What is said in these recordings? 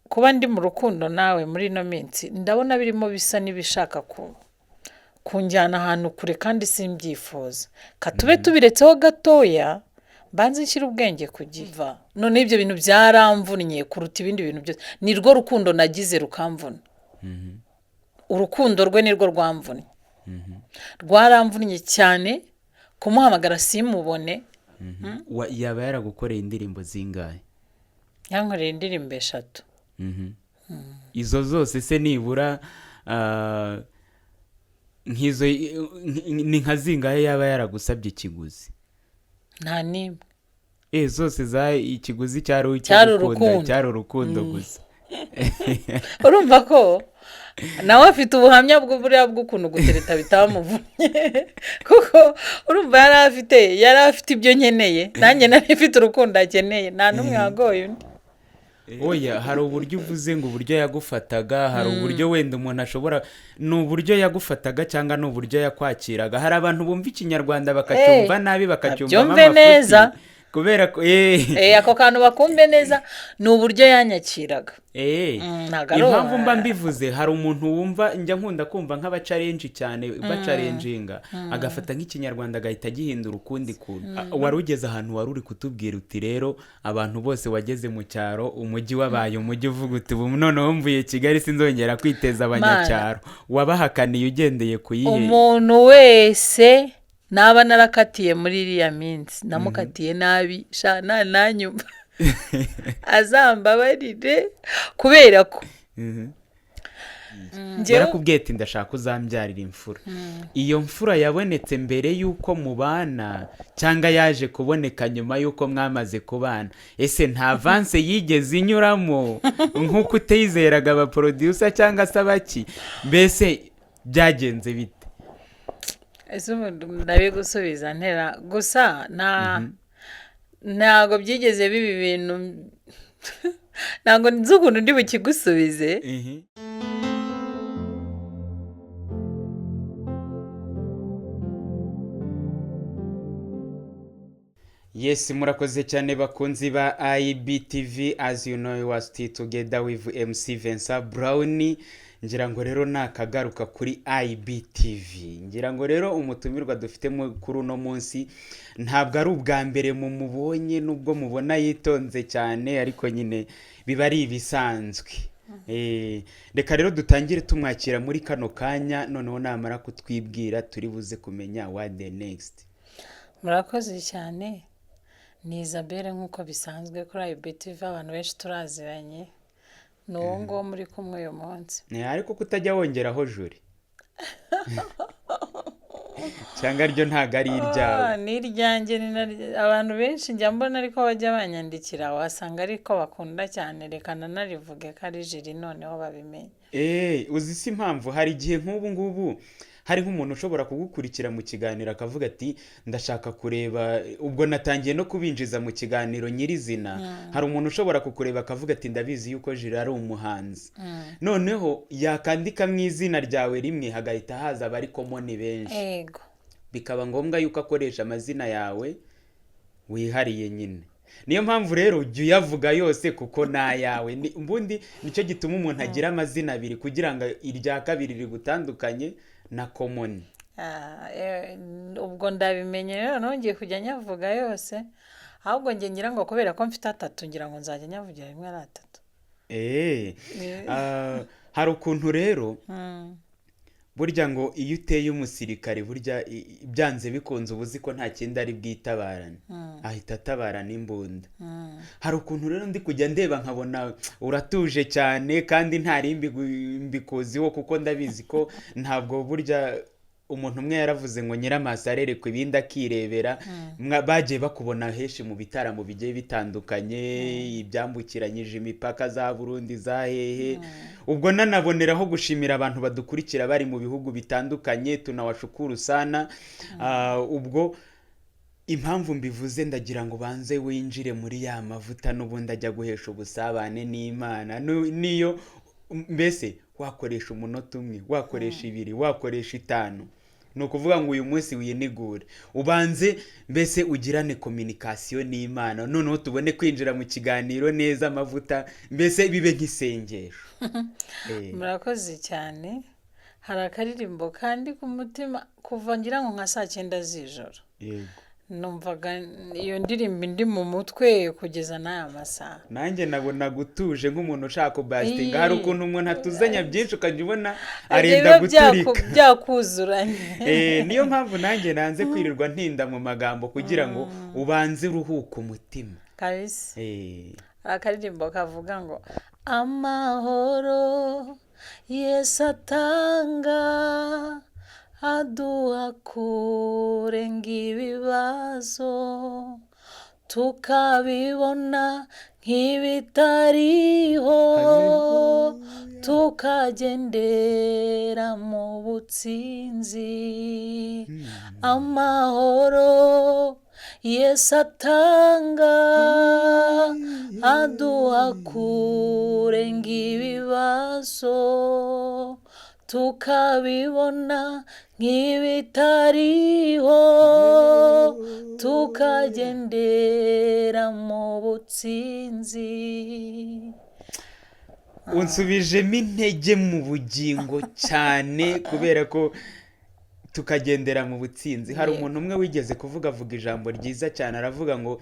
Kuba ndi mu rukundo nawe muri ino minsi, ndabona birimo bisa n'ibishaka kunjyana ahantu kure kandi simbyifuza. Katube tubiretseho gatoya, mbanze nshyire ubwenge ku gihe. None ibyo bintu byaramvunnye kuruta ibindi bintu byose. Ni rwo rukundo nagize rukamvuna. Urukundo rwe ni rwo rwamvunnye, rwaramvunnye cyane. Kumuhamagara simubone. Yaba yaragukoreye indirimbo zingahe? Yankoreye indirimbo 3. Izo zose se nibura nk'izo ni nka zingahe yaba yaragusabye ikiguzi? Nta n'imwe. Zose za ikiguzi cyari icyo Cyari gukunda, urukundo. Cyari urukundo gusa. Urumva ko nawe afite ubuhamya bw'uburiya bw'ukuntu gutereta bitamuvunnye, kuko urumva yari afite ibyo nkeneye, nanjye nari mfite urukundo akeneye. Nta n'umwe wagoye undi. Oya, hari uburyo uvuze ngo uburyo yagufataga, hari uburyo wenda umuntu ashobora, ni uburyo yagufataga cyangwa ni uburyo yakwakiraga. Hari abantu bumva Ikinyarwanda bakacyumva nabi, bakacyumvamo babyumve amafuti. Neza. Kubera ko Ako kantu bakumve neza, ni uburyo yanyakiraga. Ntabwo ari Impamvu mba mbivuze, hari umuntu wumva, njya nkunda kumva nk'abacarenji cyane bacarenjinga, agafata nk'Ikinyarwanda agahita agihindura ukundi kuntu. Wari ugeze ahantu wari uri kutubwira uti rero abantu bose wageze mu cyaro, umujyi wabaye umujyi, uvuga uti ubu noneho mvuye Kigali, sinzongera kwiteza abanyacyaro. Wabahakaniye ugendeye ku yihe? Umuntu wese naba narakatiye muri iriya minsi, namukatiye nabi sha, nanyumva azambabarire, kubera ko Yarakubwiye ati ndashaka uzambyarira imfura. Iyo mfura yabonetse mbere y'uko mubana cyangwa yaje kuboneka nyuma y'uko mwamaze kubana? Ese nta avance yigeze inyuramo nk'uko utizeraga abaproducer cyangwa se abaki? Mbese byagenze bite? Ese ubundi ndabigusubiza ntera gusa ntabwo byigeze biba ibintu, ntabwo nzi ukuntu ndi bukigusubize. Yes, murakoze cyane bakunzi ba IBTV. As you know, you are still together with MC Vincent Brown. Ngira ngo rero nakagaruka kuri IBTV. Ngira ngo rero umutumirwa dufite kuri uno munsi ntabwo ari ubwa mbere mumubonye, nubwo mubona yitonze cyane, ariko nyine biba ari ibisanzwe. Reka rero dutangire tumwakira muri kano kanya, noneho namara kutwibwira turi buze kumenya what the next. Murakoze cyane. Ni Isabelle nk'uko bisanzwe kuri IBTV, abantu benshi turaziranye. Ni uwo nguwo muri kumwe uyu munsi. Ariko kutajya wongeraho juri cyangwa ryo ntabwo ari iryawe? Ni iryanjye, ni abantu benshi njya mbona ariko bajya banyandikira, wasanga ariko bakunda cyane. Reka nanarivuge ko ari jiri, noneho babimenye. Uzi si impamvu, hari igihe nk'ubu ngubu hari nk'umuntu ushobora kugukurikira mu kiganiro akavuga ati ndashaka kureba, ubwo natangiye no kubinjiza mu kiganiro nyirizina. Hari umuntu ushobora kukureba akavuga ati ndabizi yuko Jiri ari umuhanzi, noneho yakandika mu izina ryawe rimwe hagahita haza abari common benshi, bikaba ngombwa yuko akoresha amazina yawe wihariye nyine. Niyo mpamvu rero ujya uyavuga yose kuko ni ayawe. Ubundi nicyo gituma umuntu agira amazina abiri, kugira ngo irya kabiri rigutandukanye na common. Ubwo ndabimenye rero, nongeye kujya nyavuga yose. Ahubwo njye ngira ngo kubera ko mfite atatu, ngira ngo nzajya nyavugira rimwe ari atatu. Hari ukuntu rero burya ngo iyo uteye umusirikare, burya byanze bikunze uba uzi ko nta kindi ari bwitabarane, ahita atabarana imbunda. Hari ukuntu rero ndi kujya ndeba nkabona uratuje cyane, kandi nta rimbi mbikuziho, kuko ndabizi ko ntabwo burya umuntu umwe yaravuze ngo nyiramaso arerekwa ibindi akirebera. Bagiye bakubona henshi mu bitaramo bigiye bitandukanye, ibyambukiranyije imipaka za Burundi, za hehe. Ubwo nanaboneraho gushimira abantu badukurikira bari mu bihugu bitandukanye, tunawashukuru sana. Ubwo impamvu mbivuze, ndagira ngo banze winjire muri ya mavuta n'ubundi ajya guhesha ubusabane n'Imana. Niyo mbese wakoresha umunota umwe, wakoresha 2, wakoresha 5. Ni ukuvuga ngo uyu munsi winigure, ubanze mbese ugirane communication n'Imana, noneho tubone kwinjira mu kiganiro neza, amavuta, mbese bibe nk'isengesho. Murakoze cyane. Hari akaririmbo kandi ku mutima kuva ngira ngo nka saa 9 z'ijoro. Numvaga iyo ndirimbo indi mu mutwe kugeza n'aya masaha. Nanjye nabonaga utuje nk'umuntu ushaka kubasitinga. Hari ukuntu umuntu atuzanya byinshi, ukajya ubona arenda guturika. Byakuzuranye. Niyo mpamvu nanjye nanze kwirirwa ntinda mu magambo, kugira ngo ubanze uruhuke umutima. Kabisa. Hari akaririmbo kavuga ngo amahoro Yesu atanga aduha kurenga ibibazo, tukabibona nk'ibitariho, tukagendera mu butsinzi. Amahoro Yesu atanga aduha kurenga ibibazo, tukabibona nk'ibitariho, tukagendera mu butsinzi. Unsubijemo intege mu bugingo cyane, kubera ko tukagendera mu butsinzi. Hari umuntu umwe wigeze kuvuga, avuga ijambo ryiza cyane, aravuga ngo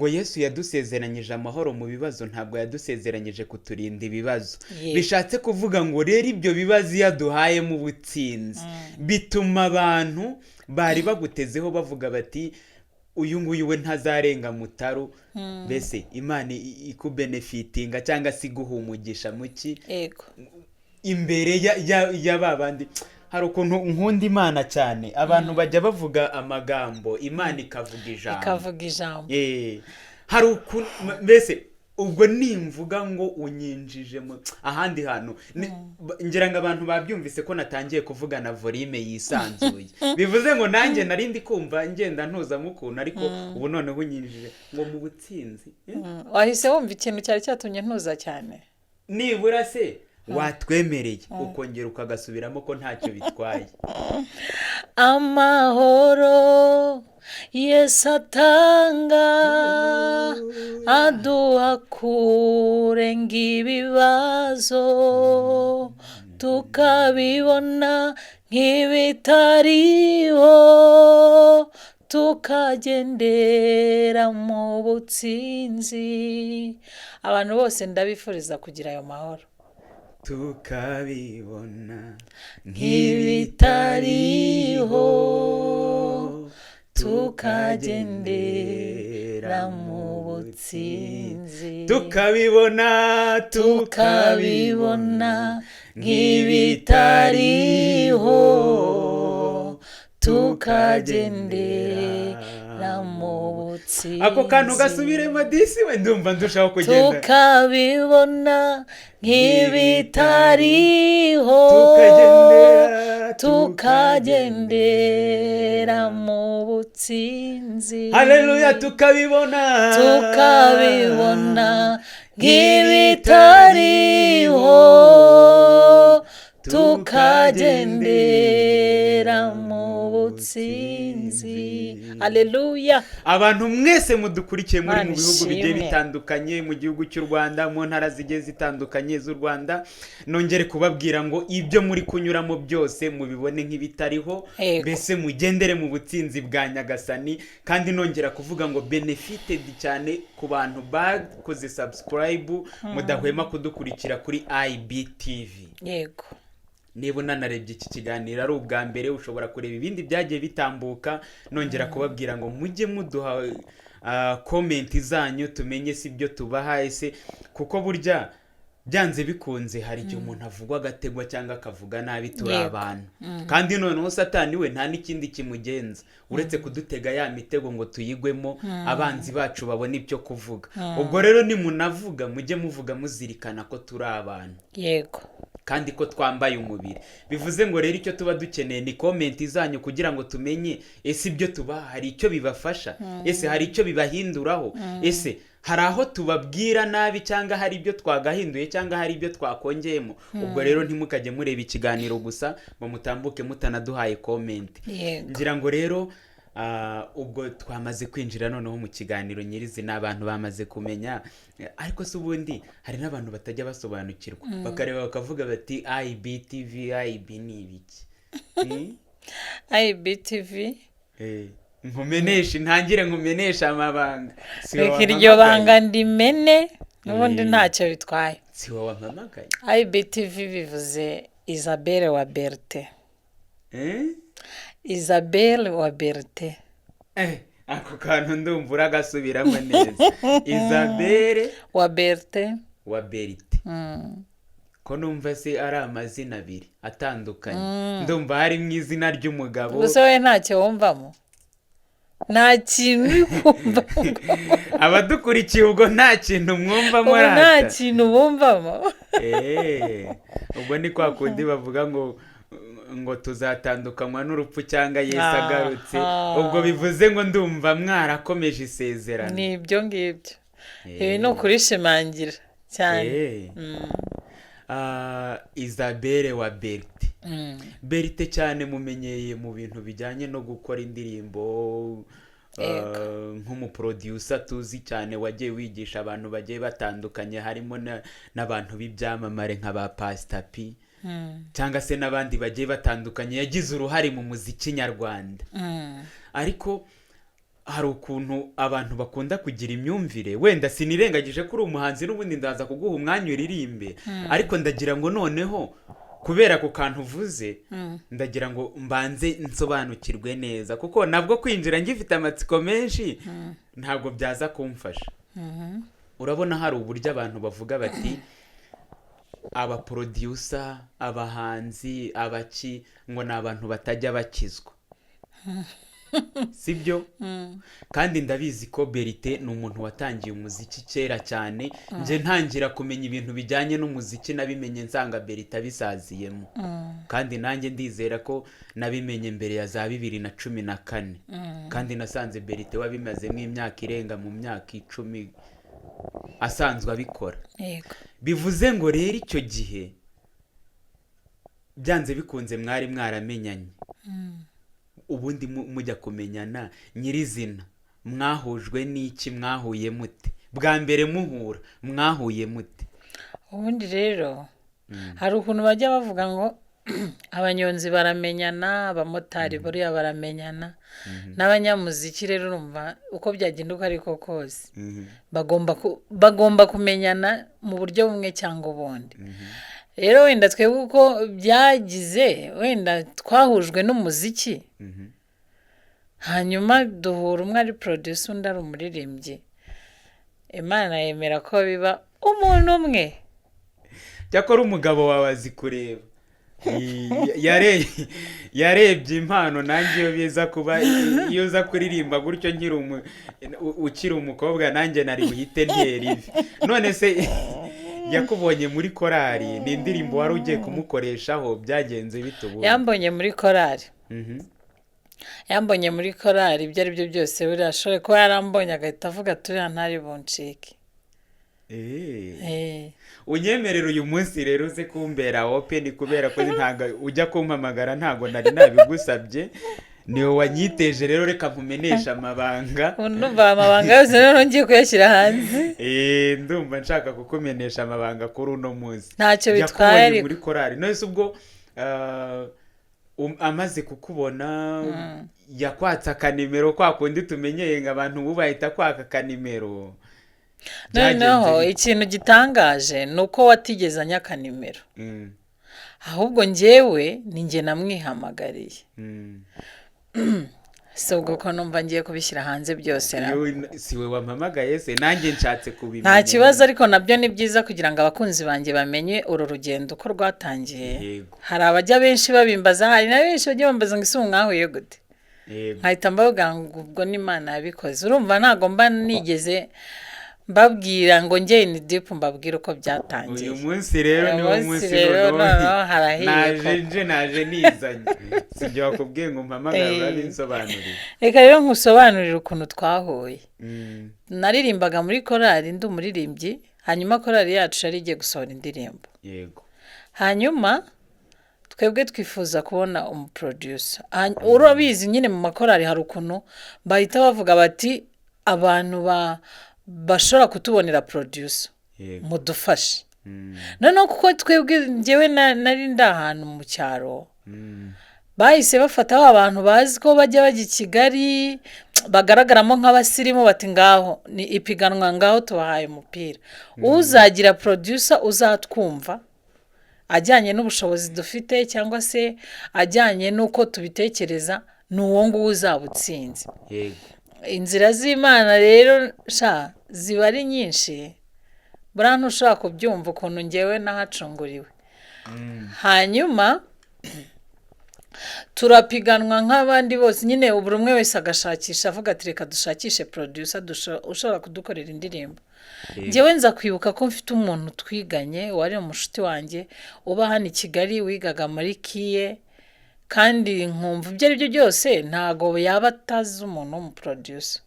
Yesu yadusezeranyije amahoro mu bibazo, ntabwo yadusezeranyije kuturinda ibibazo. Bishatse kuvuga ngo rero ibyo bibazo iyo aduhaye mu butsinzi, bituma abantu bari bagutezeho bavuga bati uyu nguyu we ntazarenga mutaru. Mbese Imana ikubenefitinga cyangwa se iguha umugisha muki imbere ya ba bandi. Hari ukuntu nkunda Imana cyane, abantu bajya bavuga amagambo, Imana ikavuga ijambo. Ikavuga ijambo. Hari ukuntu mbese ubwo nimvuga ngo unyinjije mu ahandi hantu, ngira ngo abantu babyumvise ko natangiye kuvuga na volume yisanzuye, bivuze ngo nanjye nari ndi kumva ngenda ntuzamo ukuntu, ariko ubu noneho unyinjije ngo mu butsinzi. Wahise wumva ikintu cyari cyatumye ntuza cyane. Nibura se watwemereye ukongera ukagasubiramo ko ntacyo bitwaye. Amahoro Yesu atanga aduha kurenga ibibazo, tukabibona nk'ibitariho, tukagendera mu butsinzi. Abantu bose ndabifuriza kugira ayo mahoro. Tukabibona nk'ibitariho, tukagendera mu butsinzi. Tukabibona, tukabibona nk'ibitariho, tukagendera mu butsinzi. Ako kantu gasubiremo disi we, ndumva ndushaho kugenda. Tukabibona nk'ibitariho, tukagendera mu butsinzi. Haleluya, tukabibona, tukabibona nk'ibitariho, tukagendera mu butsinzi. Haleluya. Abantu mwese mudukurikiye muri mu Imana bihugu bigiye ishimwe. bitandukanye, mu gihugu cy'u Rwanda, mu ntara zigiye zitandukanye z'u Rwanda, nongere kubabwira ngo ibyo muri kunyuramo byose mubibone nk'ibitariho, mbese mugendere mu butsinzi bwa Nyagasani. Kandi nongera kuvuga ngo benefited cyane ku bantu bakoze subscribe, mudahwema kudukurikira kuri IBTV. Niba unanarebye iki kiganiro ari ubwa mbere, ushobora kureba ibindi byagiye bitambuka. Nongera kubabwira ngo mujye muduha comment zanyu, tumenye si ibyo tubaha ese, kuko burya byanze bikunze hari igihe umuntu avugwa agategwa cyangwa akavuga nabi, turi abantu. Kandi noneho Satani we nta n'ikindi kimugenza uretse kudutega ya mitego ngo tuyigwemo, abanzi bacu babone ibyo kuvuga. Ubwo rero nimunavuga, mujye muvuga muzirikana ko turi abantu. Kandi ko twambaye umubiri. Bivuze ngo rero icyo tuba dukeneye ni comment zanyu, kugira ngo tumenye ese ibyo tubaha hari icyo bibafasha, ese hari icyo bibahinduraho, ese Hari aho tubabwira nabi, cyangwa hari ibyo twagahinduye, cyangwa hari ibyo twakongeyemo. Ubwo rero ntimukajye mureba ikiganiro gusa ngo mutambuke mutanaduhaye comment. Ngira ngo rero ubwo twamaze kwinjira noneho mu kiganiro nyirizina, abantu bamaze kumenya. Ariko se ubundi hari n'abantu batajya basobanukirwa, bakareba bakavuga bati: "IBTV, IB ni ibiki?" IBTV. Nkumeneshe, ntangire nkumeneshe amabanga. Si wowe Reka iryo wampamagaye? banga ndimene n'ubundi, ntacyo bitwaye. Si wowe wampamagaye? IBTV bivuze Isabelle wa Berite. Eh? Isabelle wa Berite. Ako kantu ndumva uragasubiramo neza. Isabelle wa Berite. Wa Berite. Ko numva se ari amazina abiri atandukanye? Ndumva harimo izina ry'umugabo. Gusa wowe ntacyo wumvamo, nta kintu uri kumvamo. Abadukurikiye, ubwo nta kintu mwumvamo? Ubu nta Rata. kintu bumvamo. Ubwo ni kwa kundi bavuga ngo tuzatandukanywa n'urupfu cyangwa Yesu agarutse. Ubwo bivuze ngo ndumva mwarakomeje isezerano. Ni ibyo ngibyo, ibi ni ukurishimangira cyane. Isabelle wa Berite. Berite cyane mumenyeye mu bintu bijyanye no gukora indirimbo, nk'umuproducer tuzi cyane wagiye wigisha abantu bagiye batandukanye, harimo n'abantu b'ibyamamare nka ba Pastor P, cyangwa se n'abandi bagiye batandukanye. Yagize uruhare mu muziki nyarwanda. Ariko hari ukuntu abantu bakunda kugira imyumvire, wenda sinirengagije ko uri umuhanzi, n'ubundi ndaza kuguha umwanya uririmbe, ariko ndagira ngo noneho kubera ku kantu uvuze, ndagira ngo mbanze nsobanukirwe neza, kuko nabwo kwinjira ngifite amatsiko menshi ntabwo byaza kumfasha. Urabona hari uburyo abantu bavuga bati abaproducer, abahanzi, abaki, ngo ni abantu batajya bakizwa, sibyo? Kandi ndabizi ko Berite ni umuntu watangiye umuziki kera cyane. Njye ntangira kumenya ibintu bijyanye n'umuziki nabimenye nsanga Berite abisaziyemo, kandi nanjye ndizera ko nabimenye mbere ya za 2014, kandi nasanze Berite wabimazemo imyaka irenga mu myaka 10 asanzwe abikora. Bivuze ngo rero icyo gihe byanze bikunze mwari mwaramenyanye. Ubundi mujya kumenyana nyirizina mwahujwe n'iki? Mwahuye mute? Bwa mbere muhura mwahuye mute? Ubundi rero hari ukuntu bajya bavuga ngo abanyonzi baramenyana, abamotari buriya baramenyana, n'abanyamuziki rero urumva uko byagenda uko ariko kose bagomba kumenyana mu buryo bumwe cyangwa ubundi. Rero wenda twebwe uko byagize, wenda twahujwe n'umuziki, hanyuma duhura umwe ari producer undi ari umuririmbyi, Imana yemera ko biba umuntu umwe. Cyakora umugabo wawe azi kureba. Yarebye impano. Nanjye iyo biza kuba, iyo uza kuririmba gutyo ukiri umukobwa, nanjye nari buhite ntera ivi. None se yakubonye muri korari? Ni indirimbo wari ugiye kumukoreshaho? Byagenze bite ubundi? Yambonye muri korari. Yambonye muri korari. Ibyo ari byo byose buriya ashobora kuba yarambonye agahita avuga ati: "Uriya ntari buncike." Unyemerera uyu munsi rero uze kumbera open, kubera ko ntabwo ujya kumpamagara, ntabwo nari nabigusabye, niwe wanyiteje. Rero reka nkumeneshe amabanga. Ubu ndumva amabanga yose rero ngiye kuyashyira hanze. Ndumva nshaka kukumenesha amabanga kuri uno munsi. Ntacyo bitwaye. Yakubonye Ariko muri korari. None se ubwo amaze kukubona yakwatse akanimero, kwa kundi tumenyeye ngo abantu ubu bahita kwaka akanimero? Byagenze Noneho bite? ikintu gitangaje ni uko watigeze anyaka nimero, ahubwo njyewe ni njye namwihamagariye. Si ubwo ko numva ngiye kubishyira hanze byose ra? Yewe, si we wampamagaye se? Nanjye nshatse kubimenya. Nta kibazo, ariko nabyo ni byiza kugira ngo abakunzi banjye bamenye uru rugendo uko rwatangiye. Hari abajya benshi babimbaza, hari na benshi bajya bambaza ngo: "Ese ubu mwahuye gute?" Nkahita mbavuga ngo ubwo n'Imana yabikoze. Urumva ntabwo mba nigeze Mbabwira ngo njye ni deep, mbabwire uko byatangiye. Uyu munsi rero Uyu niwo munsi munsi rero noneho. Noneho harahiye Naje koko. Nje naje nizanye, sibyo? Wakubwiye ngo mpamagare, urabinsobanurira. Reka rero nkusobanurire ukuntu twahuye. Naririmbaga muri korali, ndi umuririmbyi, hanyuma korali yacu yari igiye gusohora indirimbo. Hanyuma twebwe twifuza kubona umuproducer. Urabizi nyine, mu makorali hari ukuntu bahita bavuga bati: "Abantu bashobora kutubonera producer, mudufashe." Noneho kuko twebwe, njyewe nari ndi ahantu mu cyaro, bahise bafata ba bantu bazi ko bajya i Kigali, bagaragaramo nk'abasirimu, bati: "Ngaho ni ipiganwa, ngaho tubahaye umupira, uzagira producer uzatwumva ajyanye n'ubushobozi dufite cyangwa se ajyanye n'uko tubitekereza, ni uwo nguwo uzaba utsinze." Inzira z'Imana rero sha ziba ari nyinshi, buriya ntushobora kubyumva ukuntu ngewe nahacunguriwe. Hanyuma turapiganwa nk'abandi bose nyine, buri umwe wese agashakisha avuga ati: "Reka dushakishe producer ushobora kudukorera indirimbo." Ngewe nza kwibuka ko mfite umuntu twiganye, wari umushuti wanjye, uba hano i Kigali, wigaga muri KIE, kandi nkumva ibyo ari byo byose ntago yaba atazi umuntu w'umuproducer.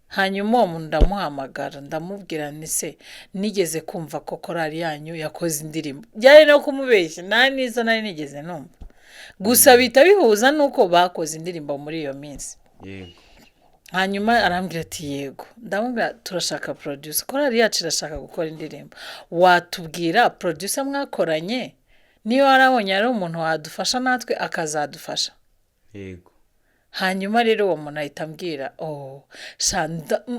Hanyuma uwo muntu ndamuhamagara, ndamubwira nti: "Se nigeze kumva ko korali yanyu yakoze indirimbo?" Byari no kumubeshya, nta n'izo nari nigeze numva, gusa bihita bihuza n'uko bakoze indirimbo muri iyo minsi. Hanyuma arambwira ati: "Yego." Ndamubwira: "Turashaka producer, korali yacu irashaka gukora indirimbo, watubwira producer mwakoranye, niba warabonye ari umuntu wadufasha natwe akazadufasha?" Hanyuma rero uwo muntu ahita ambwira: "Oh sha,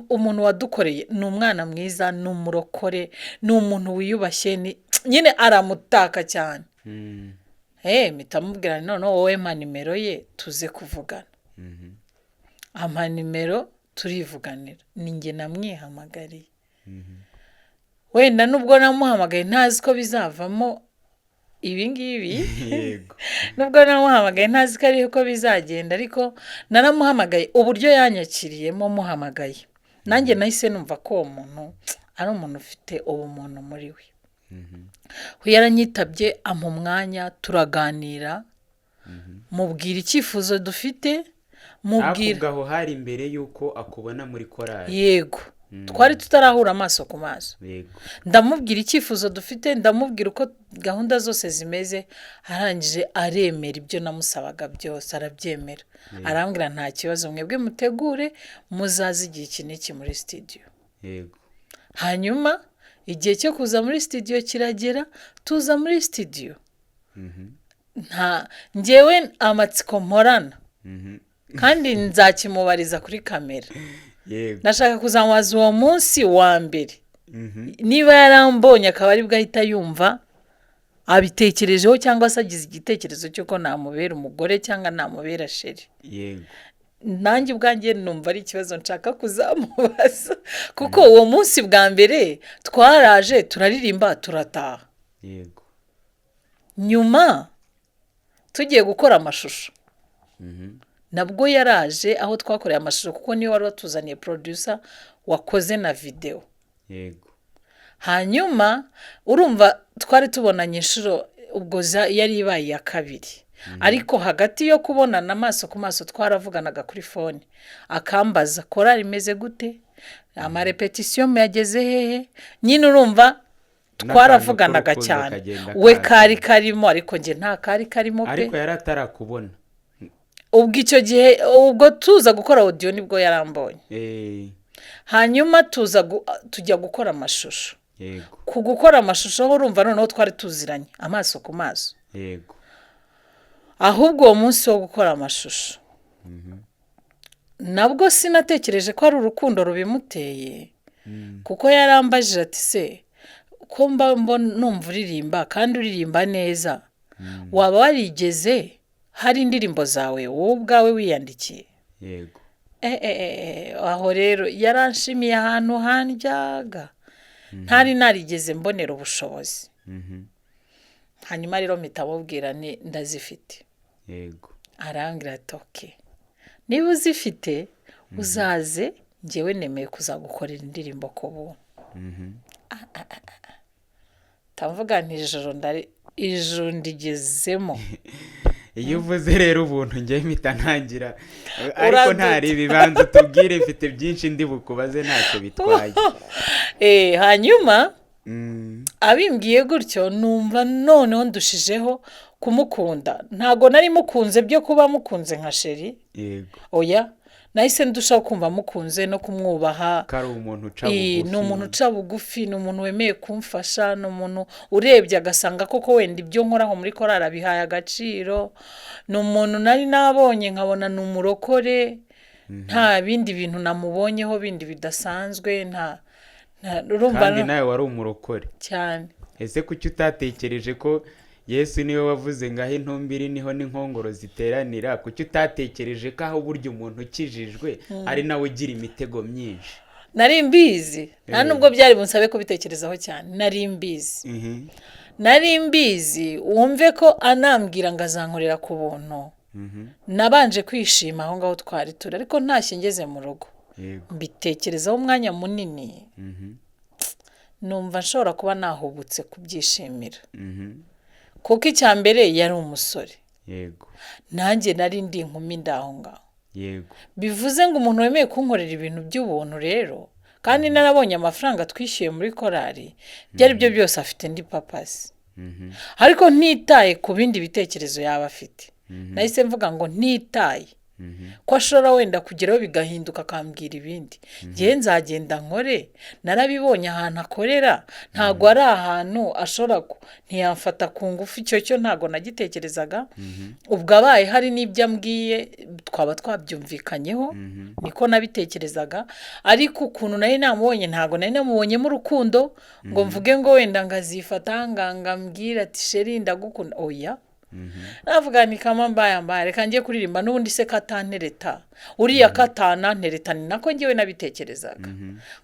umuntu wadukoreye ni umwana mwiza, ni umurokore, ni umuntu wiyubashye, ni nyine aramutaka cyane." Mpita mubwira nti: "Noneho wowe mpa nimero ye tuze kuvugana." Ampa nimero, turivuganira, ni njye namwihamagariye. Wenda nubwo namuhamagaye ntazi ko bizavamo ibi ngibi, nubwo namuhamagaye ntazi ko ariko bizagenda, ariko naramuhamagaye. Uburyo yanyakiriyemo muhamagaye, nanjye nahise numva ko uwo muntu ari umuntu ufite ubumuntu muri we. We yaranyitabye, ampa umwanya, turaganira, mubwira icyifuzo dufite, mubwira Ariko aho hari imbere y'uko akubona muri korali? Yego, twari tutarahura amaso ku maso. Ndamubwira icyifuzo dufite, ndamubwira uko gahunda zose zimeze, arangije aremera ibyo namusabaga byose, arabyemera, arambwira: "Nta kibazo, mwebwe mutegure, muzaze igihe iki n'iki muri studio." Hanyuma igihe cyo kuza muri studio kiragera, tuza muri studio. Nta ngewe amatsiko mporana, kandi nzakimubariza kuri kamera. Ndashaka kuzamubaza uwo munsi wa mbere, niba yarambonye akaba aribwo ahita yumva abitekerejeho, cyangwa se agize igitekerezo cy'uko namubera umugore cyangwa namubera chéri. Nanjye ubwanjye numva ari ikibazo nshaka kuzamubaza, kuko uwo munsi bwa mbere twaraje, turaririmba, turataha. Nyuma tugiye gukora amashusho, nabwo yaraje aho twakoreye amashusho, kuko niwe wari watuzaniye producer wakoze na videwo. Hanyuma urumva twari tubonanye inshuro ubwo yari ibaye iya kabiri, ariko hagati yo kubonana amaso ku maso twaravuganaga kuri phone, akambaza korari imeze gute, amarépétition yageze hehe. Nyine urumva twaravuganaga k'urukundo cyane. Kagenda We kaza. Kari karimo, ariko njye nta kari karimo pe. Ariko yari atarakubona. Ubwo icyo gihe, ubwo tuza gukora audio, nibwo yarambonye. Hanyuma tuza tujya gukora amashusho. Ku gukora amashusho ho urumva noneho twari tuziranye amaso ku maso. Ahubwo uwo munsi wo gukora amashusho, nabwo sinatekereje ko ari urukundo rubimuteye, kuko yarambajije ati: "Se ko mba numva uririmba kandi uririmba neza, waba warigeze hari indirimbo zawe wowe ubwawe wiyandikiye?" Aho rero yaranshimiye ahantu handyaga ntari narigeze mbonera ubushobozi. Hanyuma rero mpita mubwira ni ndazifite. Arambwira ati: "Okay, niba uzifite uzaze." Ngewe nemeye kuzagukorera indirimbo ku buntu. Ndavuga nti ijoro ndari ijoro ndigezemo. Iyo uvuze rero ubuntu, njye mpita ntangira, ariko ntari ibibanza tubwire, mfite byinshi ndi bukubaze, ntacyo bitwaye. Hanyuma abimbwiye gutyo, numva noneho ndushijeho kumukunda. Ntabwo nari mukunze byo kuba mukunze nka chéri. Oya, nahise ndushaho kumva mukunze no kumwubaha. Ko ari umuntu uca bugufi. Ni umuntu uca bugufi, ni umuntu wemeye kumfasha, ni umuntu urebye agasanga koko wenda ibyo nkoraho muri korali abihaye agaciro, ni umuntu nari nabonye nkabona ni umurokore, nta bindi bintu namubonyeho bindi bidasanzwe, nta urumva. Kandi nawe wari umurokore. Cyane. Ese kuki utatekereje ko Yesu niwe wavuze ngo aho intumbi iri niho n'inkongoro ziteranira? Kuki utatekereje ko aho burya umuntu ukijijwe ari nawe ugira imitego myinshi? Nari mbizi, nta nubwo byari bunsabe kubitekerezaho cyane, nari mbizi. Nari mbizi. Wumve ko anambwira ngo azankorera ku buntu, nabanje kwishima aho ngaho twari turi, ariko ntashye ngeze mu rugo mbitekerezaho umwanya munini, numva nshobora kuba nahubutse kubyishimira, kuko icya mbere yari umusore, nanjye nari ndi inkumi ndaho ngaho. Bivuze ngo umuntu wemeye kunkorera ibintu by'ubuntu rero, kandi narabonye amafaranga twishyuye muri korali, ibyo ari byo byose afite indi purpose. Ariko ntitaye ku bindi bitekerezo yaba afite, nahise mvuga ngo ntitaye ko ashobora wenda kugeraho bigahinduka akambwira ibindi, ngewe nzagenda nkore. Narabibonye ahantu akorera, ntabwo ari ahantu ashobora ntiyamfata ku ngufu, icyo cyo ntabwo nagitekerezaga. Ubwo abaye hari n'ibyo ambwiye twaba twabyumvikanyeho, niko nabitekerezaga. Ariko ukuntu nari namubonye, ntabwo nari namubonyemo urukundo ngo mvuge ngo wenda ngazifata ngo ambwire ati: "Chéri, ndagukunda." Oya, navuga ni kama mbaya mbaya, reka njye kuririmba n'ubundi se katantereta uriya, katanantereta. Ni nako njyewe nabitekerezaga,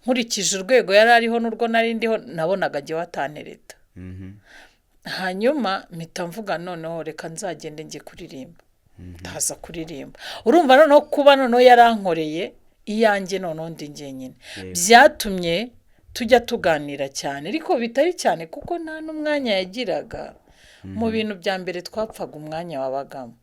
nkurikije urwego yari ariho n'urwo nari ndiho, nabonaga njyewe atantereta. Hanyuma mpita mvuga noneho reka nzagende njye kuririmba. Ndaza kuririmba. Urumva noneho kuba noneho yarankoreye iyanjye, noneho ndi njyenyine, byatumye tujya tuganira cyane, ariko bitari cyane kuko nta n'umwanya yagiraga. Mu bintu bya mbere twapfaga umwanya wabagamo.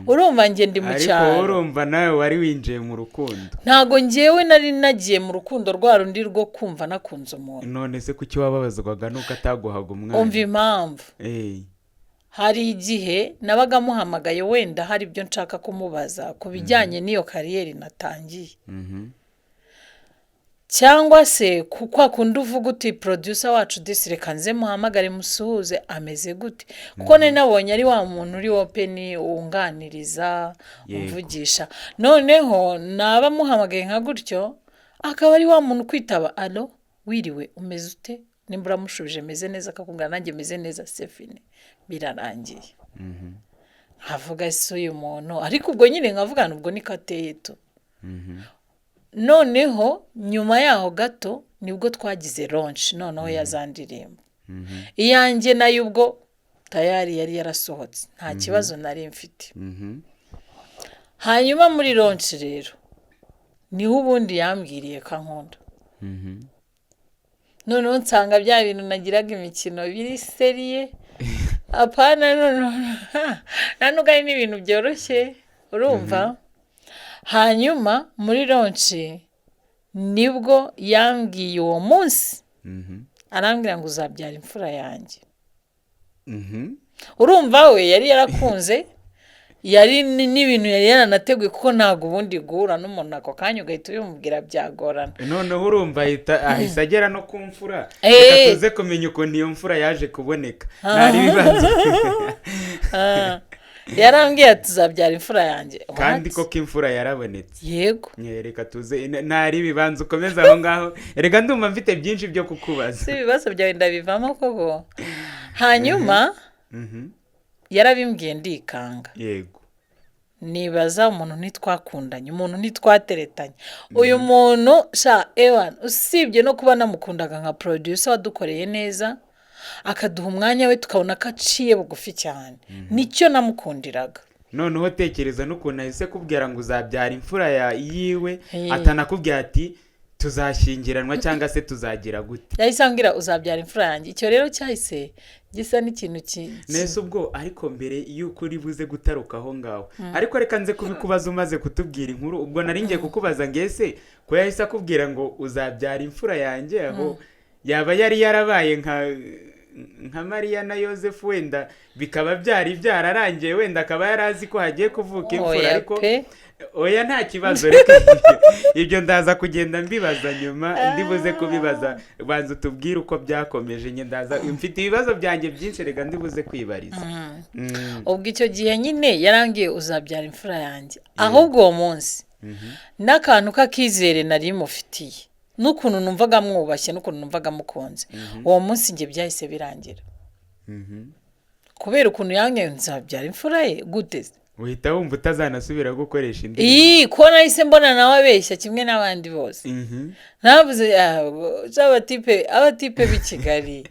Urumva njye ndi mu Ariko cyaro. Urumva nawe wari winjiye mu rukundo. Ntabwo njyewe nari nagiye mu rukundo rwa rundi rwo kumva nakunze umuntu. None se kuki wababazwaga nuko ataguhaga umwanya? Umva impamvu. Hari igihe nabaga muhamagaye, wenda hari ibyo nshaka kumubaza ku bijyanye n'iyo carrière natangiye, cyangwa se ku kwa kundi uvuga uti: "Producer wacu disi, reka nze muhamagare musuhuze, ameze gute?" Kuko nari nabonye ari wa muntu uri open, wunganiriza, umvugisha. Noneho naba muhamagaye nka gutyo, akaba ari wa muntu kwitaba: "Allo, wiriwe, umeze ute?" Nimba uramushubije meze neza, akakubwira nanjye meze neza, c'est fini, birarangiye. Nkavuga: "Si uyu muntu?" Ariko ubwo nyine nkavuga ngo ubwo niko ateye tu. Noneho nyuma yaho gato nibwo twagize launch noneho ya za ndirimbo. Iyanjye nayo ubwo tayari yari yarasohotse, nta kibazo nari mfite. Hanyuma muri launch rero niho ubundi yambwiriye ko ankunda. Noneho nsanga bya bintu nagiraga imikino biri sérieux, apana. Noneho nta nubwo ari n'ibintu byoroshye, urumva. Hanyuma muri launch nibwo yambwiye uwo munsi, arambwira ngo: "Uzabyara imfura yanjye." Urumva we yari yarakunze, yari n'ibintu yari yaranateguye, kuko ntabwo ubundi guhura n'umuntu ako kanya ugahita ubimubwira byagorana. Noneho urumva ahise agera no ku mfura. Reka tuze kumenya ukuntu iyo mfura yaje kuboneka, ntari ibibazo. Ah, yarambwiye ati: "Tuzabyara imfura yanjye." Kandi What? koko imfura yarabonetse. Yego. Reka tuze, ntari ibibanza ukomeze aho ngaho, reka ndumva mfite byinshi byo kukubaza. Si ibibazo byawe ndabivamo koko. Hanyuma yarabimbwiye ndikanga. Nibaza umuntu ntitwakundanye, umuntu ntitwateretanye, uyu muntu sha ewan, usibye no kuba namukundaga nka producer wadukoreye neza, akaduha umwanya we, tukabona ko aciye bugufi cyane, nicyo namukundiraga. Noneho tekereza n'ukuntu ahise kubwira ngo uzabyara imfura ya yiwe, Eh. atanakubwira ati tuzashyingiranwa cyangwa se tuzagira gute. Yahise ambwira uzabyara imfura yanjye. Icyo rero cyahise gisa n'ikintu Nese ubwo ariko mbere y'uko uri buze gutaruka aho ngaho, ariko reka nze kubikubaza umaze kutubwira inkuru. Ubwo nari ngiye kukubaza ngo ese ko yahise akubwira ngo uzabyara imfura yanjye, aho yaba yari yarabaye nka Mariya na Yosefu, wenda bikaba byari byararangiye, wenda akaba yari azi ko hagiye kuvuka imfura? Oya. Ariko Pe. Oya, nta kibazo, reka ibyo ndaza kugenda mbibaza nyuma, ndibuze kubibaza. Banza utubwire uko byakomeje, njye ndaza mfite ibibazo byanjye byinshi, reka ndibuze kwibariza. Ubwo icyo gihe nyine yarambwiye uzabyara imfura yanjye, ahubwo uwo munsi n'akantu k'akizere nari mufitiye n'ukuntu numvaga mwubashye n'ukuntu numvaga mukunze, uwo munsi njye byahise birangira, kubera ukuntu yambwiye nzabyara imfura ye gute se? Uhita wumva utazanasubira gukoresha indirimbo. Iyi ko nahise mbona nawe abeshya kimwe n'abandi bose. Navuze abatipe b'i Kigali,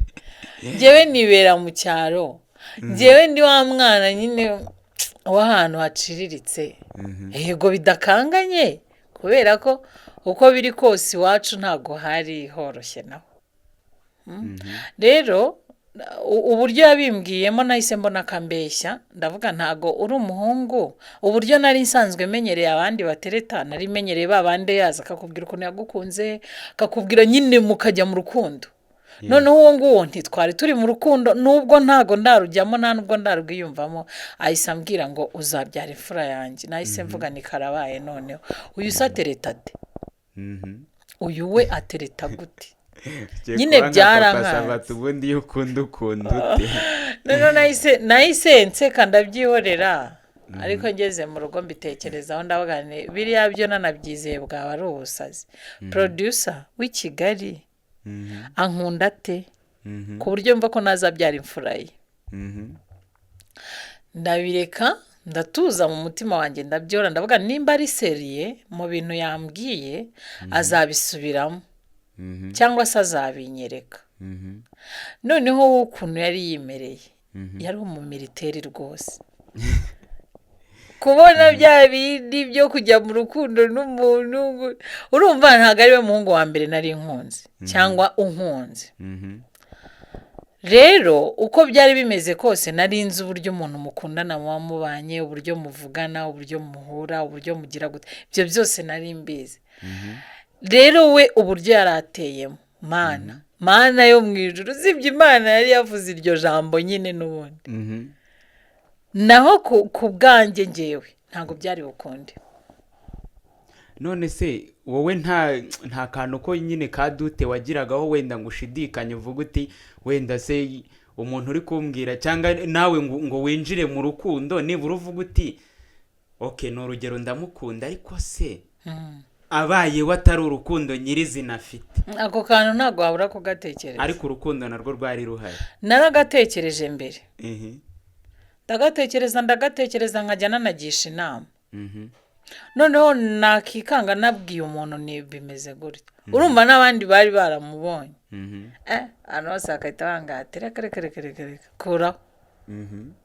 njyewe nibera mu cyaro, njyewe ndi wa mwana nyine w'ahantu haciriritse, yego bidakanganye, kubera ko uko biri kose iwacu ntabwo hari horoshye naho. Rero uburyo yabimbwiyemo nahise mbona akambeshya, ndavuga ntago uri umuhungu. Uburyo nari nsanzwe menyereye abandi batereta, nari menyereye ba bandi yaza akakubwira ukuntu yagukunze, akakubwira nyine mukajya mu rukundo. Noneho uwo nguwo ntitwari turi mu rukundo, nubwo ntago ndarujyamo, nta nubwo ndarwiyumvamo, ahise ambwira ngo uzabyara imfura yanjye. Nahise mvuga ni karabaye, noneho uyu se atereta ate? Uyu we atereta gute? Ugiye Nyine kuba nka Papa byarankanze. Sava, ubundi iyo ukunda ute? Noneho nahise nseka ndabyihorera, ariko ngeze mu rugo mbitekerezaho, ndavuga nti biriya byo nanabyizeye bwaba ari ubusazi. Producer w'i Kigali ankunda ate ku buryo mva ko nazabyara imfura ye? Ndabireka, ndatuza mu mutima wanjye, ndabyora, ndavuga nimba ari sérieux mu bintu yambwiye azabisubiramo cyangwa se azabinyereka. Noneho wowe ukuntu yari yimereye, yari umumiliteri rwose, kubona bya bindi byo kujya mu rukundo n'umuntu, urumva ntabwo ari we muhungu wa mbere nari nkunze cyangwa unkunze. Rero uko byari bimeze kose nari nzi uburyo umuntu mukundana muba mubanye, uburyo muvugana, uburyo muhura, uburyo mugira gute, ibyo byose nari mbizi. Rero we uburyo yari ateyemo, Mana, Mana yo mu ijuru, usibye Imana yari yavuze iryo jambo nyine n'ubundi, naho ku bwanjye ngewe ntabwo byari bukunde. None se wowe nta kantu ko nyine ka doute wagiragaho, wenda ngo ushidikanye uvuge uti wenda se umuntu uri kumbwira, cyangwa nawe ngo winjire mu rukundo nibura uvuge uti ok, ni urugero, ndamukunda, ariko se abaye we atari urukundo nyirizina afite? Ako kantu ntabwo wabura kugatekereza. Ariko urukundo narwo rwari ruhari. Naragatekereje mbere, ndagatekereza, ndagatekereza, nkajya nanagisha inama. Noneho nakikanga nabwiye umuntu ni bimeze gutya, urumva n'abandi bari baramubonye, ahantu hose bagahita bangati reka reka reka reka reka, kuraho,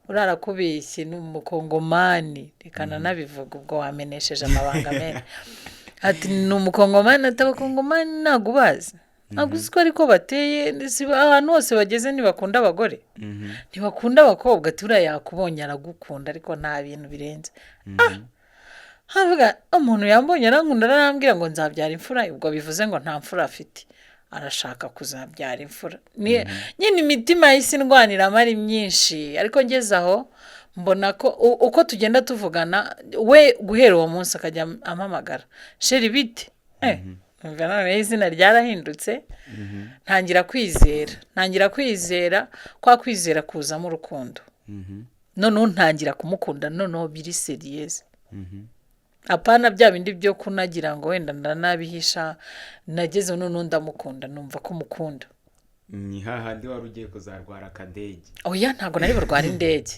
urarakubeshye, ni umukongomani. Reka nanabivuga, ubwo wamenesheje amabanga menshi. Ati ni umukongomani, ati abakongomani ntabwo ubazi, ntabwo uzi ko ariko bateye, si ahantu hose bageze ntibakunda abagore, ntibakunda abakobwa. Ati uriya yakubonye aragukunda, ariko nta bintu birenze. Havuga umuntu yambonye arankunda, arambwira ngo nzabyara imfura, ubwo bivuze ngo nta mfura afite, arashaka kuzabyara imfura. Nyine imitima y'isi ndwaniramo ari myinshi, ariko ngeze aho mbona ko uko tugenda tuvugana, we guhera uwo munsi akajya ampamagara chéri bite, numva noneho izina ryarahindutse, ntangira kwizera, ntangira kwizera, kwa kwizera kuzamo urukundo, noneho ntangira kumukunda, noneho biri sérieuse, apana bya bindi byo kunagira ngo wenda ndanabihisha. Nageze noneho ndamukunda, numva ko mukunda. Ni hahandi wari ugiye kuzarwara akadege. Oya, ntabwo nari burware indege,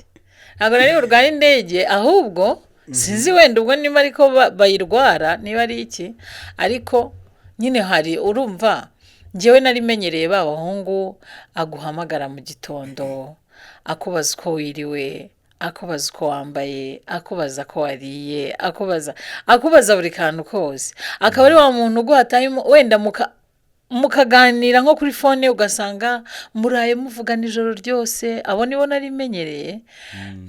ntabwo nari burware indege, ahubwo sinzi wenda ubwo niba ariko bayirwara, niba ari iki, ariko nyine hari, urumva njyewe nari menyereye ba bahungu aguhamagara mu gitondo akubaza uko wiriwe. Akubaza uko wambaye, akubaza ko wariye, akubaza buri kantu kose. Akaba ari wa muntu uguha time, wenda mukaganira nko kuri phone, ugasanga muraye muvugana ijoro ryose. Abo nibo nari menyereye.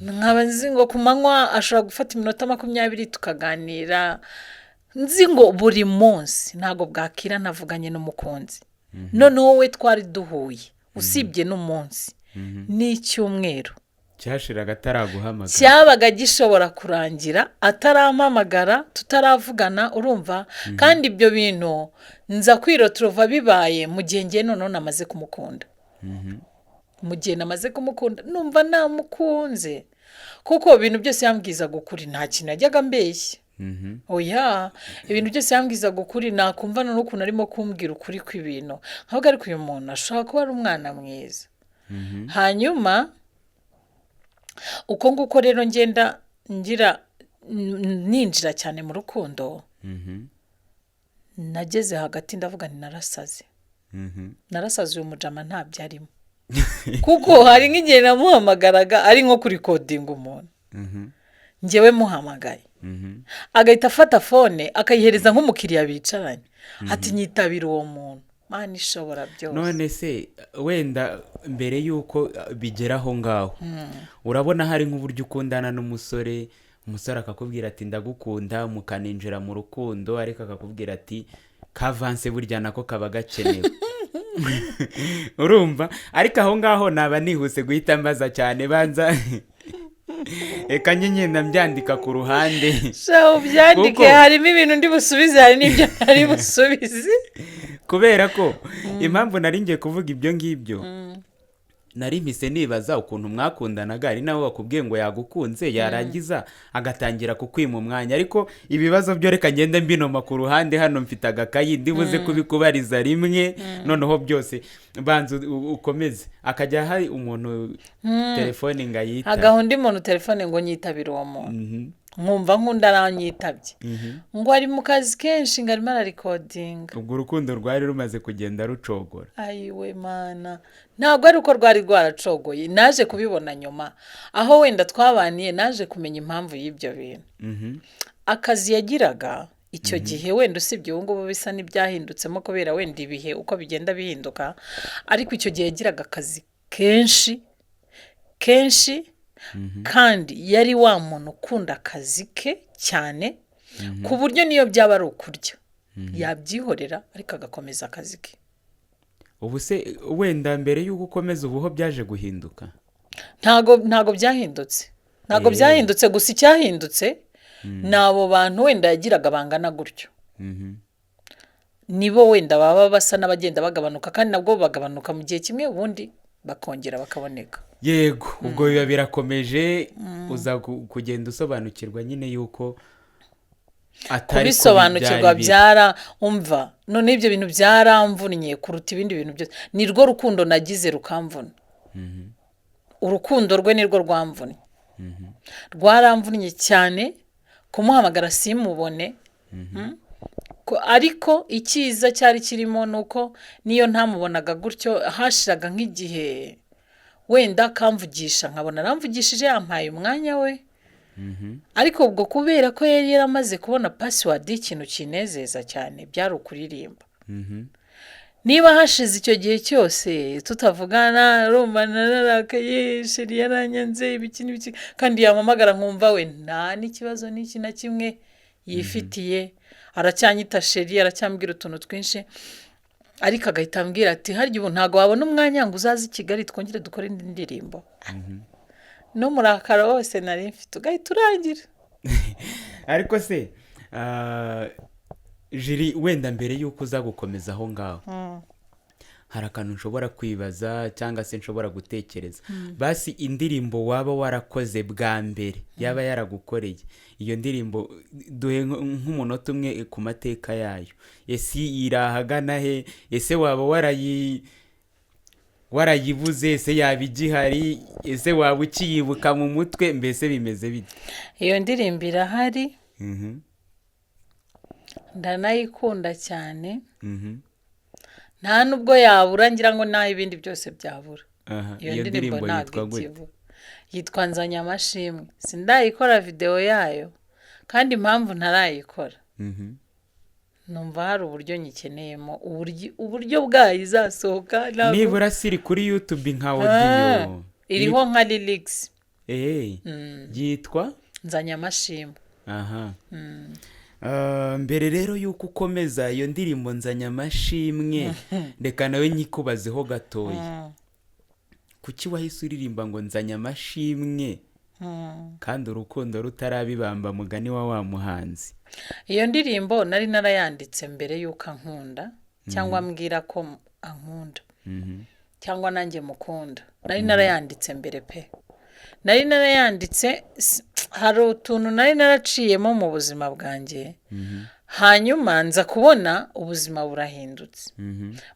Nkaba nzi ngo ku manywa ashobora gufata iminota 20 tukaganira. Nzi ngo buri munsi ntabwo bwakira ntavuganye n'umukunzi. Noneho we twari duhuye, usibye n'umunsi n'icyumweru Cyashiraga ataraguhamagara. Cyabaga gishobora kurangira atarampamagara, tutaravugana, urumva? Kandi ibyo bintu nza kwirotorova bibaye mu gihe ngiye noneho namaze kumukunda, mu gihe namaze kumukunda, numva namukunze, kuko ibintu byose yambwizaga ukuri, nta kintu yajyaga ambeshya. Oya, ibintu byose yambwizaga ukuri, nakumva n'ukuntu arimo kumbwira ukuri kw'ibintu, nkavuga ariko uyu muntu ashobora kuba ari umwana mwiza. Hanyuma uko nguko rero ngenda ngira ninjira cyane mu rukundo, nageze hagati ndavuga nti narasaze. Narasaze, uyu mujama ntabyo arimo, kuko hari nk'igihe namuhamagaraga ari nko kurikodinga umuntu, njyewe muhamagaye agahita afata phone akayihereza nk'umukiriya bicaranye, ati nyitabira uwo muntu. Mana ishobora byose! None se wenda mbere y'uko bigera aho ngaho, urabona hari nk'uburyo ukundana n'umusore, umusore akakubwira ati ndagukunda, mukaninjira mu rukundo, ariko akakubwira ati kavanse burya nako kaba gakenewe, urumva? Ariko aho ngaho naba nihuse guhita mbaza cyane. Banza reka ngenda mbyandika ku ruhande. Sha, ubyandike. Harimo ibintu ndi busubize, hari n'ibyo ntari busubize. Kubera ko impamvu nari ngiye kuvuga ibyo ngibyo, nari mpise nibaza ukuntu mwakundanaga, ari nawe wakubwiye ngo yagukunze, yarangiza agatangira kukwima umwanya. Ariko ibibazo byo reka ngende mbinoma ku ruhande. Hano mfite agakayi, ndibuze kubikubariza rimwe noneho byose. Banza ukomeze. Akajya hari umuntu telefone ngo ayitabe. Hagaha undi muntu telefone ngo nyitabire uwo muntu, nkumva nkunda aranyitabye, ngo ari mu kazi kenshi, ngo arimo ararikodinga. Ubwo urukundo rwari rumaze kugenda rucogora. Ayiwe Mana, ntabwo ari uko rwari rwaracogoye. Naje kubibona nyuma, aho wenda twabaniye, naje kumenya impamvu y'ibyo bintu. Akazi yagiraga icyo gihe, wenda usibye ubu ngubu bisa n'ibyahindutsemo kubera wenda ibihe uko bigenda bihinduka, ariko icyo gihe yagiraga akazi kenshi kenshi, kandi yari wa muntu ukunda akazi ke cyane, ku buryo niyo byaba ari ukurya yabyihorera, ariko agakomeza akazi ke. Ubu se wenda mbere y'uko ukomeza, ubu ho byaje guhinduka? Ntago byahindutse, ntago byahindutse. Gusa icyahindutse ni abo bantu wenda yagiraga bangana gutyo, nibo wenda baba basa n'abagenda bagabanuka, kandi nabwo bagabanuka mu gihe kimwe, ubundi bakongera bakaboneka. Yego, ubwo biba birakomeje, uza kugenda usobanukirwa nyine yuko atari ko Kubisobanukirwa byari biri. Byara umva none ibyo bintu byaramvunnye kuruta ibindi bintu byose. Ni rwo rukundo nagize rukamvuna. Urukundo rwe ni rwo rwamvunnye, rwaramvunnye cyane, kumuhamagara simubone. Ariko icyiza cyari kirimo ni uko niyo ntamubonaga gutyo, hashiraga nk'igihe wenda akamvugisha, nkabona aramvugishije, yampaye umwanya we. Ariko ubwo kubera ko yari yaramaze kubona password y'ikintu kinezeza cyane, byari ukuririmba. Niba hashize icyo gihe cyose tutavugana, urumva nararakaye, chéri yaranyanze, ibiki n'ibiki, kandi yampamagara nkumva we nta n'ikibazo n'iki na kimwe yifitiye, aracyanyita chéri, aracyambwira utuntu twinshi, ariko agahita ambwira ati harya ubu ntabwo wabona umwanya ngo uzaze i Kigali twongere dukore indi ndirimbo? N'umurakaro wose nari mfite ugahita urangira. Ariko se Jiri, wenda mbere y'uko uza gukomeza aho ngaho, hari akantu nshobora kwibaza cyangwa se nshobora gutekereza. Basi indirimbo waba warakoze bwa mbere yaba yaragukoreye, iyo ndirimbo duhe nk'umunota umwe ku mateka yayo. Ese iri ahagana he? Ese waba warayibuze? Ese yaba igihari? Ese waba ukiyibuka mu mutwe? Mbese bimeze bite? Iyo ndirimbo irahari, ndanayikunda cyane. Nta nubwo yabura, ngira ngo n'aho ibindi byose byabura, Aha, iyo iyo ndirimbo ndirimbo ntabwo yitwa gute? ikibura. Yitwa Nzanye Amashimwe. Sindayikora videwo yayo, kandi impamvu ntarayikora, numva hari uburyo nyikeneyemo, uburyo bwayo izasohoka Nibura siri kuri YouTube nka audio? Iriho nka lyrics. Yitwa? Nzanye Amashimwe. Aha. Mbere rero y'uko ukomeza iyo ndirimbo Nzanye Amashimwe, reka nawe nyikubazeho gatoya. Kuki wahise uririmba ngo "Nzanye amashimwe" kandi urukundo rutarabibamba, mugani wa muhanzi? Iyo ndirimbo nari narayanditse mbere y'uko ankunda, cyangwa ambwira ko ankunda, cyangwa nanjye mukunda. Nari narayanditse mbere pe, nari narayanditse. Hari utuntu nari naraciyemo mu buzima bwanjye, hanyuma nza kubona ubuzima burahindutse,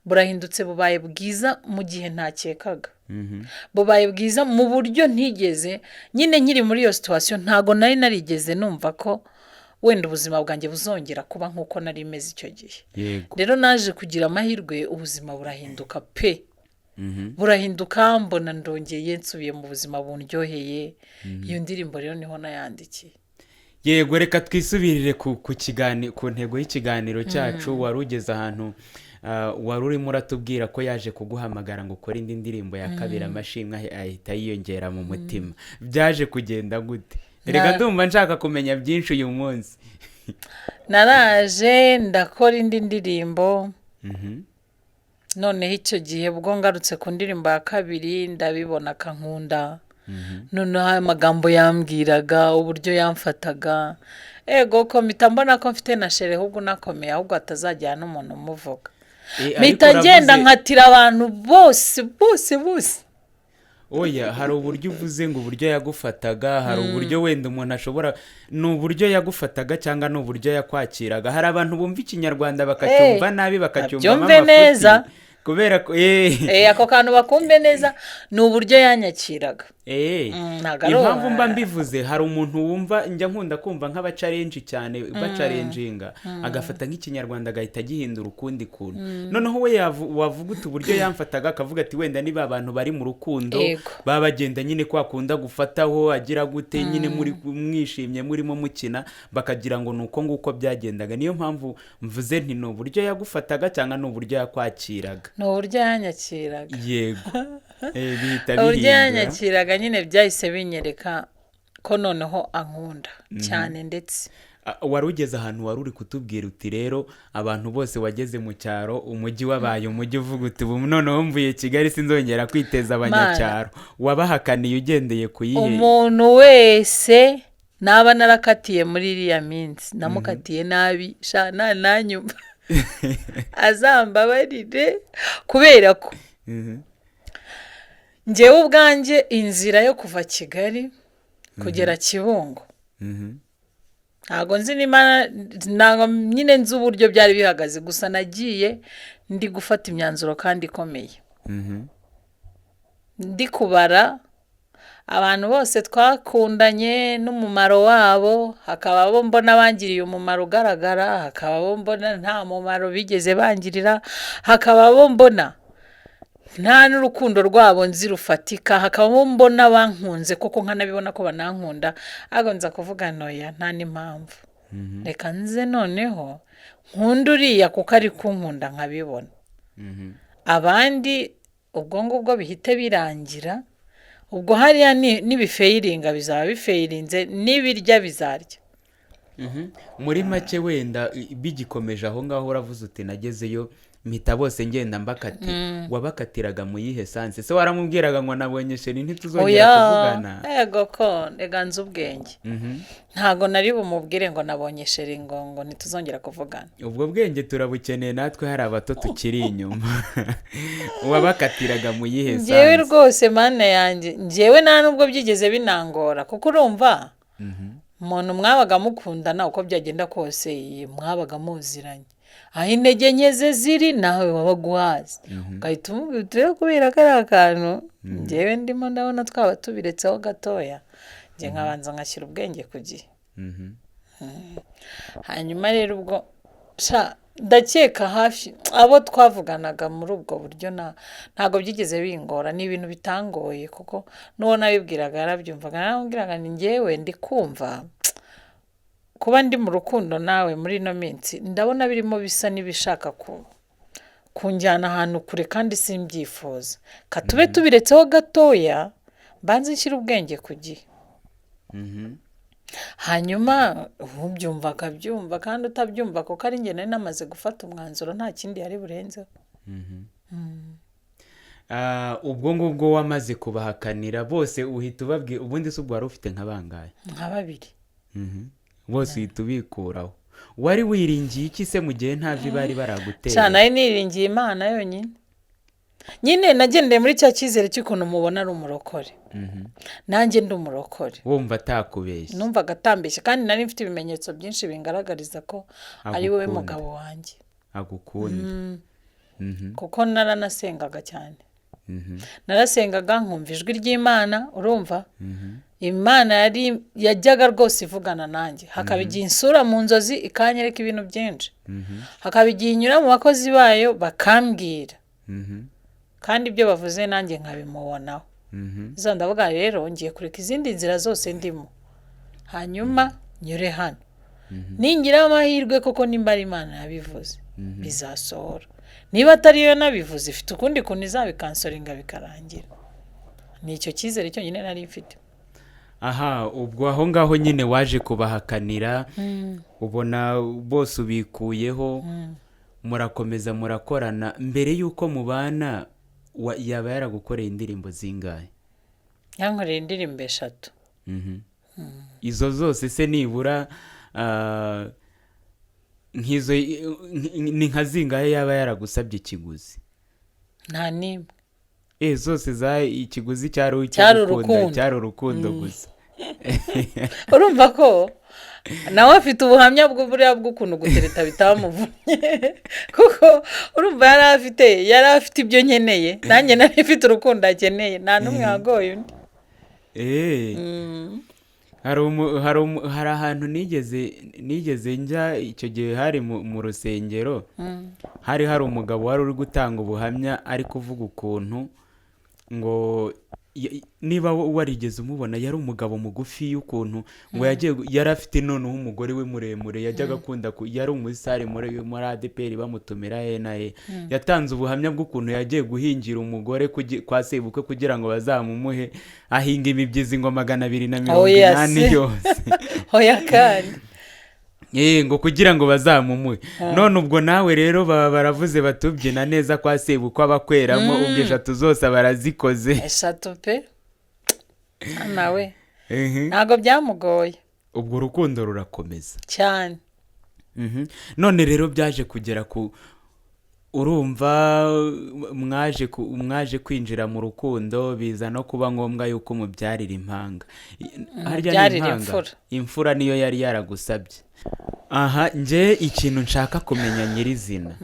burahindutse, bubaye bwiza mu gihe ntakekaga, bubaye bwiza mu buryo ntigeze nyine nkiri muri iyo situation. Ntago nari narigeze numva ko wenda ubuzima bwanjye buzongera kuba nk'uko nari meze icyo gihe. Rero naje kugira amahirwe, ubuzima burahinduka pe, burahinduka, mbona ndongeye nsubiye mu buzima bundyoheye. Iyo ndirimbo rero niho nayandikiye. Yego, reka twisubirire ku ntego y'ikiganiro cyacu. Wari ugeze ahantu, wari urimo uratubwira ko yaje kuguhamagara ngo ukore indi ndirimbo ya kabiri, amashimwe ahita yiyongera mu mutima. Byaje kugenda gute? Reka ndumva nshaka kumenya byinshi uyu munsi. Naraje ndakora indi ndirimbo. Noneho icyo gihe ubwo ngarutse ku ndirimbo ya kabiri, ndabibona akankunda. Noneho ayo magambo yambwiraga, uburyo yamfataga, ego ko mpita mbona ko mfite na chéri, ahubwo unakomeye, ahubwo hatazajyana n'umuntu umuvuga. Ariko Mpita ngenda nkatira abantu bose bose bose. Oya, hari uburyo uvuze ngo uburyo yagufataga, hari uburyo wenda umuntu ashobora, ni uburyo yagufataga cyangwa ni uburyo yakwakiraga? Hari abantu bumva Ikinyarwanda bakacyumva nabi, bakacyumvamo Babyumve neza. amafuti kubera ko Ako kantu bakumve neza, ni uburyo yanyakiraga. Ntabwo ari Impamvu mba mbivuze, hari umuntu wumva, njya nkunda kumva nk'abacarenji cyane bacarenjinga, agafata nk'Ikinyarwanda agahita agihindura ukundi kuntu. Noneho we wavuga uti uburyo yamfataga, akavuga ati wenda niba abantu bari mu rukundo baba bagenda nyine kwa kunda gufataho, agira gute nyine, muri mwishimye, murimo mukina, bakagira ngo ni uko nguko byagendaga. Niyo mpamvu mvuze nti ni uburyo yagufataga cyangwa ni uburyo yakwakiraga? Ni uburyo yanyakiraga. Yego, bihita Uburyo bihindura. yanyakiraga nyine byahise binyereka ko noneho ankunda cyane ndetse. Wari ugeze ahantu wari uri kutubwira uti rero abantu bose wageze mu cyaro, umujyi wabaye umujyi, uvuga uti ubu noneho mvuye Kigali, sinzongera kwiteza abanyacyaro. Wabahakaniye ugendeye ku yihe? Umuntu wese naba narakatiye muri iriya minsi, namukatiye nabi sha, nanyumva azambabarire, kubera ko njyewe ubwanjye inzira yo kuva Kigali kugera Kibungo, ntabwo nzi niba, ntabwo nyine nzi uburyo byari bihagaze, gusa nagiye ndi gufata imyanzuro kandi ikomeye, ndi kubara abantu bose twakundanye n'umumaro wabo. Hakaba abo mbona bangiriye umumaro ugaragara, hakaba abo mbona nta mumaro bigeze bangirira, hakaba abo mbona nta n'urukundo rwabo nzi rufatika, hakaba abo mbona bankunze koko, nkanabibona ko banankunda. Ariko nza kuvuga noya, nta n'impamvu, reka nze noneho nkunda uriya kuko ari kunkunda nkabibona. Abandi ubwo ngubwo bihite birangira. Ubwo hariya nibifeyiringa bizaba bifeyirinze, n'ibirya bizarya. Muri make wenda bigikomeje aho ngaho, uravuze uti nagezeyo mpita bose ngenda mbakatira. Wabakatiraga mu yihe sense se? Waramubwiraga ngo nabonye chéri, ntituzongera Oya. kuvugana? Ego ko, reka nzi ubwenge, ntago nari bumubwire ngo nabonye chéri, ngo ntituzongera kuvugana. Ubwo bwenge turabukeneye natwe, hari abato tukiri inyuma. Wabakatiraga mu yihe Njyewe sense? rwose, mana yanjye, njyewe nta nubwo byigeze binangora, kuko urumva umuntu mwabaga mukundana, uko byagenda kose mwabaga muziranye, aho intege nke ze ziri nawe wabaga uhazi, ugahita umubwira uti rero kubera kariya kantu njyewe ndimo ndabona twaba tubiretseho gatoya, njye nkabanza ngashyira ubwenge ku gihe. Hanyuma rero ubwo Sha, ndakeka hafi abo twavuganaga muri ubwo buryo ntabwo byigeze bingora. Ni ibintu bitangoye, kuko n'uwo nabibwiraga yarabyumvaga. Naramubwiraga ni njyewe ndi kumva kuba ndi mu rukundo nawe muri ino minsi, ndabona birimo bisa n'ibishaka kunjyana ahantu kure kandi simbyifuza. Katube tubiretseho gatoya, mbanze nshyire ubwenge ku gihe. Hanyuma ubyumva akabyumva, kandi utabyumva, kuko ari njye nari namaze gufata umwanzuro, nta kindi yari burenzeho. Ah, ubwo ngubwo wamaze kubahakanira bose, uhita ubabwira. Ubundi se ubwo wari ufite nka bangahe? Nka babiri. Bose uhita ubikuraho. Wari wiringiye iki se mu gihe nta vi bari baraguteye? Cyane, nari niringiye Imana yonyine. Nyine nagendeye muri cya cyizere cy'ukuntu mubona ari umurokore, nanjye ndi umurokore. Wumva atakubeshya. Numvaga atambeshye, kandi nari mfite ibimenyetso byinshi bingaragariza ko ari wowe Agukunda. mugabo wanjye. Agukunda. Kuko naranasengaga cyane. Narasengaga nkumva ijwi ry'Imana. Urumva, Imana yari yajyaga rwose ivugana nanjye, hakaba igihe insura mu nzozi ikanyereka ibintu byinshi, hakaba igihe inyura mu bakozi bayo bakambwira, kandi ibyo bavuze nanjye nkabimubonaho. Izo ndavuga rero, ngiye kureka izindi nzira zose ndimo, hanyuma nyure hano. Ningira amahirwe koko, nimba ari Imana yabivuze, bizasohora. Niba atari yo nabivuze, ifite ukundi kuntu izabikansoringa bikarangira. Ni icyo cyizere cyonyine nari mfite. Aha, ubwo aho ngaho nyine waje kubahakanira, ubona bose ubikuyeho, murakomeza murakorana. Mbere y'uko mubana yaba yaragukoreye indirimbo zingahe? Yankoreye indirimbo 3. Izo zose se nibura nk'izo ni nka zingahe yaba yaragusabye ikiguzi? Nta n'imwe. Zose za ikiguzi cyari icyo Cyari gukunda, urukundo. Cyari urukundo gusa. Urumva ko nawe afite ubuhamya bw'uburiya bw'ukuntu gutereta bitamuvunnye, kuko urumva yari afite ibyo nkeneye, nanjye nari mfite urukundo akeneye. Nta n'umwe wagoye undi. Hari ahantu nigeze njya, icyo gihe hari mu rusengero, hari umugabo wari uri gutanga ubuhamya, ari kuvuga ukuntu ngo niba warigeze umubona, yari umugabo mugufi, y'ukuntu ngo yagiye yari afite noneho umugore we muremure yajyaga akunda yari umusare muri ADEPR, bamutumira he na he. Yatanze ubuhamya bw'ukuntu yagiye guhingira umugore kwa sebukwe kugira ngo bazamumuhe, ahinga imibyizi ngo 280 Oya se. yose. Oya kandi. Ngo kugira ngo bazamumuhe. None ubwo nawe rero baba baravuze batubyina neza kwa sebukwe, abakweramo ubwo 3 zose barazikoze. 3 pe, nawe ntabwo byamugoye. Ubwo urukundo rurakomeza. Cyane. None rero byaje kugera ku, urumva mwaje kwinjira mu rukundo, biza no kuba ngombwa yuko mubyarira impanga. Harya ni Mubyarira impanga? Imfura. Imfura niyo yari yaragusabye. Aha nje ikintu nshaka kumenya nyirizina,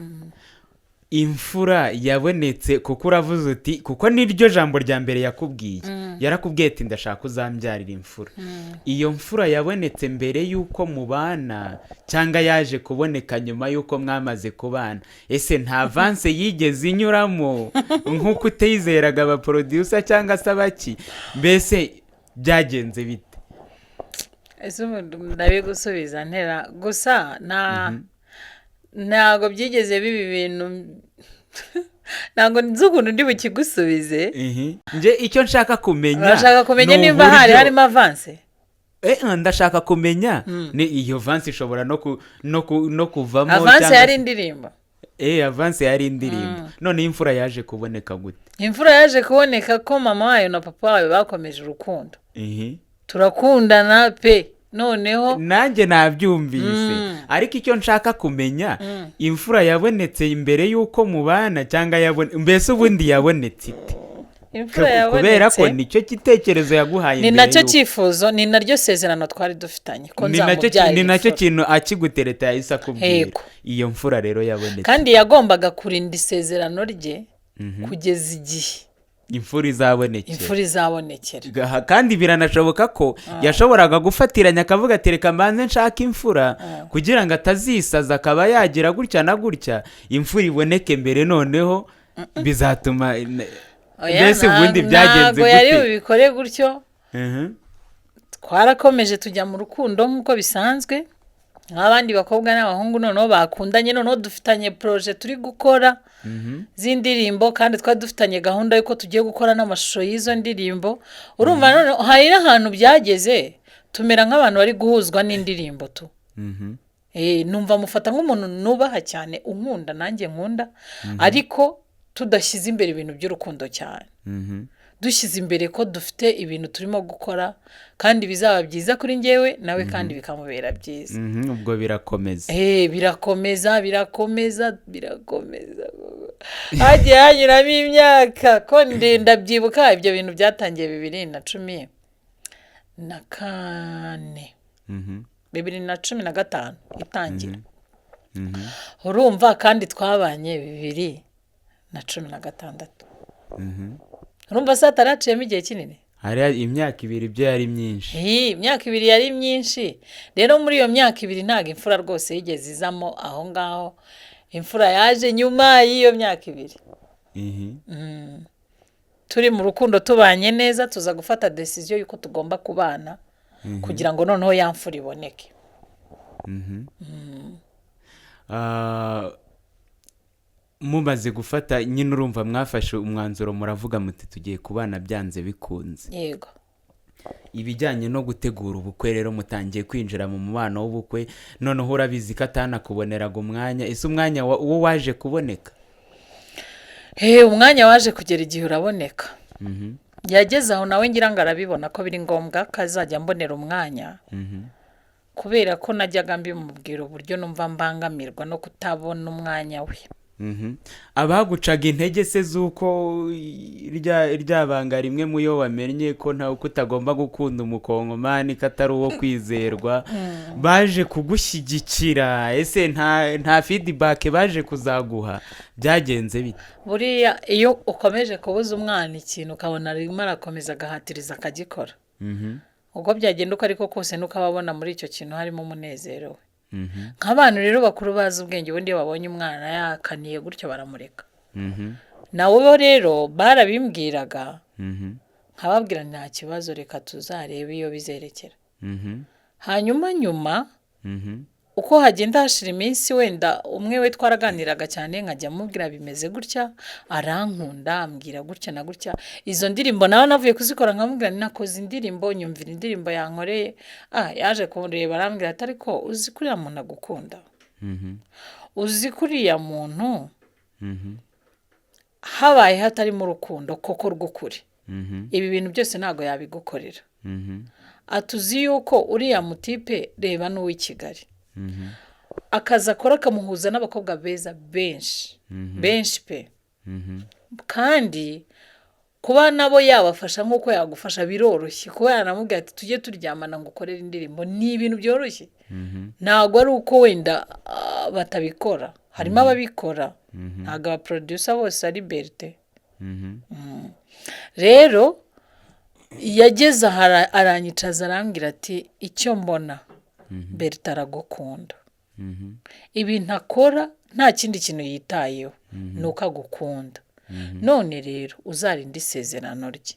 imfura yabonetse kuko uravuze uti, kuko niryo jambo rya mbere yakubwiye, yarakubwiye ati ndashaka uzambyarira imfura. Iyo mfura yabonetse mbere y'uko mubana cyangwa yaje kuboneka nyuma y'uko mwamaze kubana? Ese nta avance yigeze inyuramo nk'uko utizeraga abaproducer cyangwa se abaki? Mbese byagenze bite? Ese ubu ndabigusubiza ntera gusa nta ntabwo byigeze biba ibintu, ntabwo nzi ukuntu ndi bukigusubize. Nje icyo nshaka kumenya Urashaka kumenya ni nimba hari uburyo harimo avance? Ndashaka kumenya ni iyo avance ishobora no kuvamo Avance cyangwa yari indirimbo. Avance yari indirimbo. None imfura yaje kuboneka gute? Imfura yaje kuboneka ko mama wayo na papa wayo bakomeje urukundo, turakundana pe, noneho Nanjye nabyumvise, ariko icyo nshaka kumenya, imfura yabonetse imbere y'uko mubana cyangwa yabone, mbese ubundi yabonetse ite? Imfura Kubera ko yabonetse nicyo gitekerezo yaguhaye ni mbere nacyo y'uko cyifuzo, ni naryo sezerano twari dufitanye ko ni nacyo nzamubyarira ni nacyo imfura. kintu akigutereta yahise akubwira. Yego. Iyo mfura rero yabonetse Kandi yagombaga kurinda isezerano rye kugeza igihe Imfura izabonekera. Imfura izabonekera. Kandi biranashoboka ko yashoboraga gufatiranya akavuga ati reka mbanze nshake imfura kugira ngo atazisaza, akaba yagira gutya na gutya, imfura iboneke mbere, noneho bizatuma Oya, mbese ubundi byagenze ntabwo yari gute? bubikore gutyo. Twarakomeje tujya mu rukundo nk'uko bisanzwe, nk'abandi bakobwa n'abahungu noneho bakundanye, noneho dufitanye projet turi gukora z'indirimbo, kandi twari dufitanye gahunda y'uko tugiye gukora n'amashusho y'izo ndirimbo. Urumva noneho hari n'ahantu byageze tumera nk'abantu bari guhuzwa n'indirimbo tu. Numva mufata nk'umuntu nubaha cyane, unkunda nanjye nkunda, ariko tudashyize imbere ibintu by'urukundo cyane, dushyize imbere ko dufite ibintu turimo gukora kandi bizaba byiza kuri njyewe nawe kandi bikamubera byiza. Ubwo birakomeza. Birakomeza, birakomeza, birakomeza, hagiye hanyuramo imyaka ko ndabyibuka ibyo bintu byatangiye 2014, 2015 itangira. Urumva kandi twabanye 2016. Urumva se hataraciyemo igihe kinini? Hari imyaka 2, ibyo yari myinshi. Iyi imyaka 2 yari myinshi. Rero muri iyo myaka 2 ntabwo imfura rwose yigeze izamo aho ngaho. Imfura yaje nyuma y'iyo myaka 2. Turi mu rukundo, tubanye neza, tuza gufata decision y'uko tugomba kubana kugira ngo noneho ya mfura iboneke. Mumaze gufata nyine, urumva mwafashe umwanzuro, muravuga muti tugiye kubana byanze bikunze. Yego. Ibijyanye no gutegura ubukwe rero, mutangiye kwinjira mu mubano w'ubukwe, noneho urabizi ko atanakuboneraga umwanya. Ese umwanya wo waje kuboneka? Umwanya waje kugera igihe uraboneka. Yageze aho nawe ngira ngo arabibona ko biri ngombwa ko azajya ambonera umwanya, kubera ko najyaga mbimubwira uburyo numva mbangamirwa no kutabona umwanya we. Abagucaga intege se z'uko rya banga rimwe mu yo wamenye ko ntawe ko utagomba gukunda umukongomani, ko atari uwo kwizerwa, baje kugushyigikira? Ese nta feedback baje kuzaguha? Byagenze bite? Buriya iyo ukomeje kubuza umwana ikintu, ukabona arimo arakomeza agahatiriza akagikora, uko byagenda uko ariko kose nuko aba abona muri icyo kintu harimo umunezero we. Nk'abantu rero bakuru bazi ubwenge, ubundi iyo babonye umwana yakaniye gutyo baramureka. Nabo rero barabimbwiraga, nkababwira nta kibazo, reka tuzarebe iyo bizerekera. Hanyuma nyuma uko hagenda hashira iminsi, wenda umwe we twaraganiraga cyane, nkajya mubwira bimeze gutya, arankunda, ambwira gutya na gutya. Izo ndirimbo nawe navuye kuzikora, nkamubwira nakoze indirimbo, nyumvira indirimbo yankoreye. Yaje kureba arambwira ati ariko uzi ko uriya muntu agukunda, uzi ko uriya muntu habaye hatarimo urukundo koko rw'ukuri, ibi bintu byose ntabwo yabigukorera. Atuzi yuko uriya mutipe, reba n'uw'i Kigali, akazi akora kamuhuza n'abakobwa beza benshi benshi pe, kandi kuba nabo yabafasha nk'uko yagufasha biroroshye. Kuba yanamubwira ati tujye turyamana ngo ukorere indirimbo ni ibintu byoroshye. Ntabwo ari uko wenda batabikora, harimo ababikora, ntabwo abaproducer bose ari berite. Rero yageze aha aranyicaza, arambwira ati icyo mbona, Berita aragukunda, ibintu akora nta kindi kintu yitayeho ni uko agukunda. None rero uzarinde isezerano rye,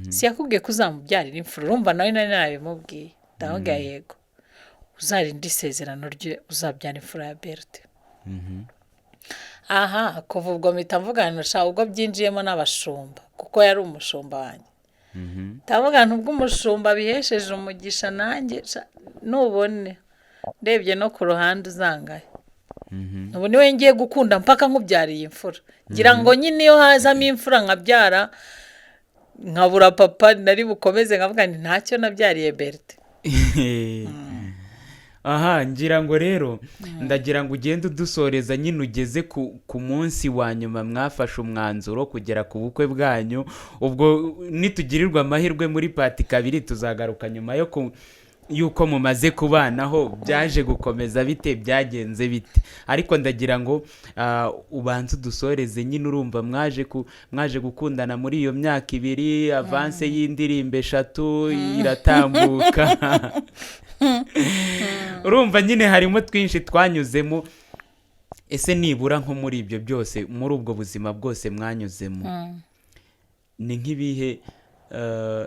si yakubwiye ko uzamubyarira imfura? Urumva nawe nari narabimubwiye. Ndamubwira yego, uzarinde isezerano rye, uzabyara imfura ya Berite. Aha kuva ubwo mpita mvugana sha, ubwo byinjiyemo n'abashumba, kuko yari umushumba wanjye, ndavuga nti ubwo umushumba bihesheje umugisha, nanjye nubone ndebye no ku ruhande uzangaye, ubu niwe ngiye gukunda mpaka nkubyariye imfura. Ngira ngo nyine iyo hazamo imfura nkabyara nkabura papa, nari bukomeze nkavuga nti ntacyo nabyariye Berite. Aha ngira ngo rero ndagira ngo ugende udusoreza nyine, ugeze ku munsi wa nyuma mwafashe umwanzuro kugera ku bukwe bwanyu. Ubwo nitugirirwa amahirwe muri part 2 tuzagaruka nyuma yo Y'uko mumaze kubanaho, byaje gukomeza bite? Byagenze bite? Ariko ndagira ngo ubanze udusoreze nyine. Urumva mwaje gukundana muri iyo myaka 2, avance y'indirimbo 3 iratambuka. Urumva nyine harimo twinshi twanyuzemo. Ese nibura nko muri ibyo byose, muri ubwo buzima bwose mwanyuzemo, ni nk'ibihe,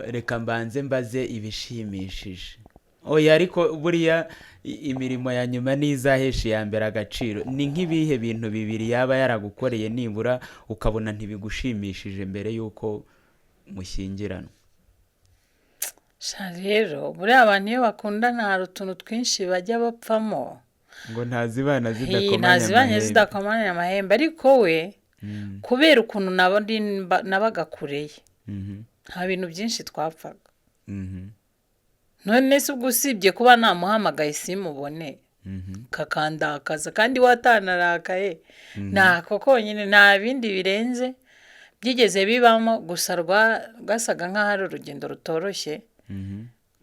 reka mbanze mbaze ibishimishije. Oya, ariko buriya imirimo ya nyuma niyo izahesha iya mbere agaciro. Ni nk'ibihe bintu bibiri yaba yaragukoreye nibura ukabona ntibigushimishije mbere y'uko mushyingiranwa? Sha rero, buriya abantu iyo bakundana hari utuntu twinshi bajya bapfamo. Ngo ntazibana Hi, zidakomanya ntazibanye amahembe. zidakomanya amahembe. Ariko we, kubera ukuntu nabaga kure ye, nta bintu byinshi twapfaga. None se ubwo usibye kuba namuhamagaye simubone, kakandakaza kandi watanarakaye, ntako konyine, nta bindi birenze byigeze bibamo. Gusa rwasaga nk'aho ari urugendo rutoroshye,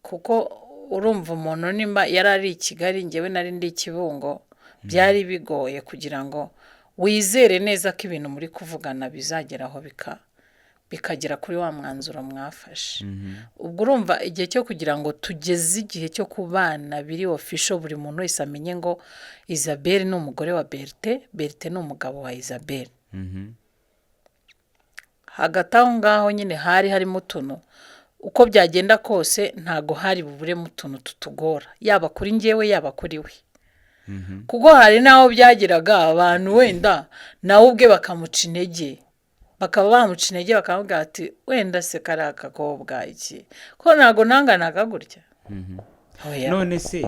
kuko urumva umuntu nimba yari ari i Kigali, njyewe nari ndi i Kibungo, byari bigoye kugira ngo wizere neza ko ibintu muri kuvugana bizageraho bikagera kuri wa mwanzuro mwafashe. Ubwo urumva igihe cyo kugira ngo tugeze igihe cyo kubana biri official, buri muntu wese amenye ngo Isabelle ni umugore wa Bertin, Bertin ni umugabo wa Isabelle. Hagati aho ngaho nyine hari harimo utuntu, uko byagenda kose ntago hari buburemo utuntu tutugora, yaba kuri njyewe, yaba kuri we, kuko hari n'aho byageraga abantu wenda nawe ubwe bakamuca intege, bakaba bamuca intege bakamubwira ati: "Wenda se kariya kakobwa iki, ko ntago nanganaga gutya." Oya. None se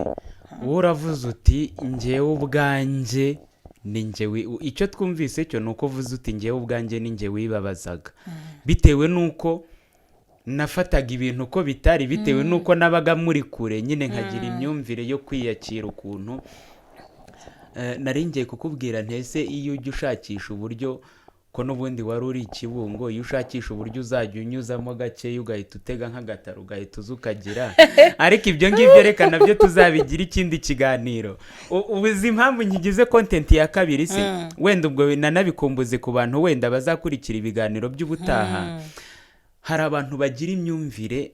wowe uravuze uti: "Njyewe ubwanjye ni njye." Icyo twumvise cyo ni uko uvuze uti: "Njyewe ubwanjye ni njye wibabazaga bitewe n'uko nafataga ibintu uko bitari, bitewe n'uko nabaga muri kure nyine, nkagira imyumvire yo kwiyakira ukuntu." Nari ngiye kukubwira ntese iyo ujya ushakisha uburyo, ko n'ubundi wari uri i Kibungo, iyo ushakisha uburyo uzajya unyuzamo gakeya, ugahita utega nk'agataro, ugahita uza ukagira. Ariko ibyo ngibyo reka nabyo tuzabigira ikindi kiganiro. Uzi impamvu nkigize content ya kabiri se? Wenda ubwo nanabikumbuze ku bantu wenda bazakurikira ibiganiro by'ubutaha. Hari abantu bagira imyumvire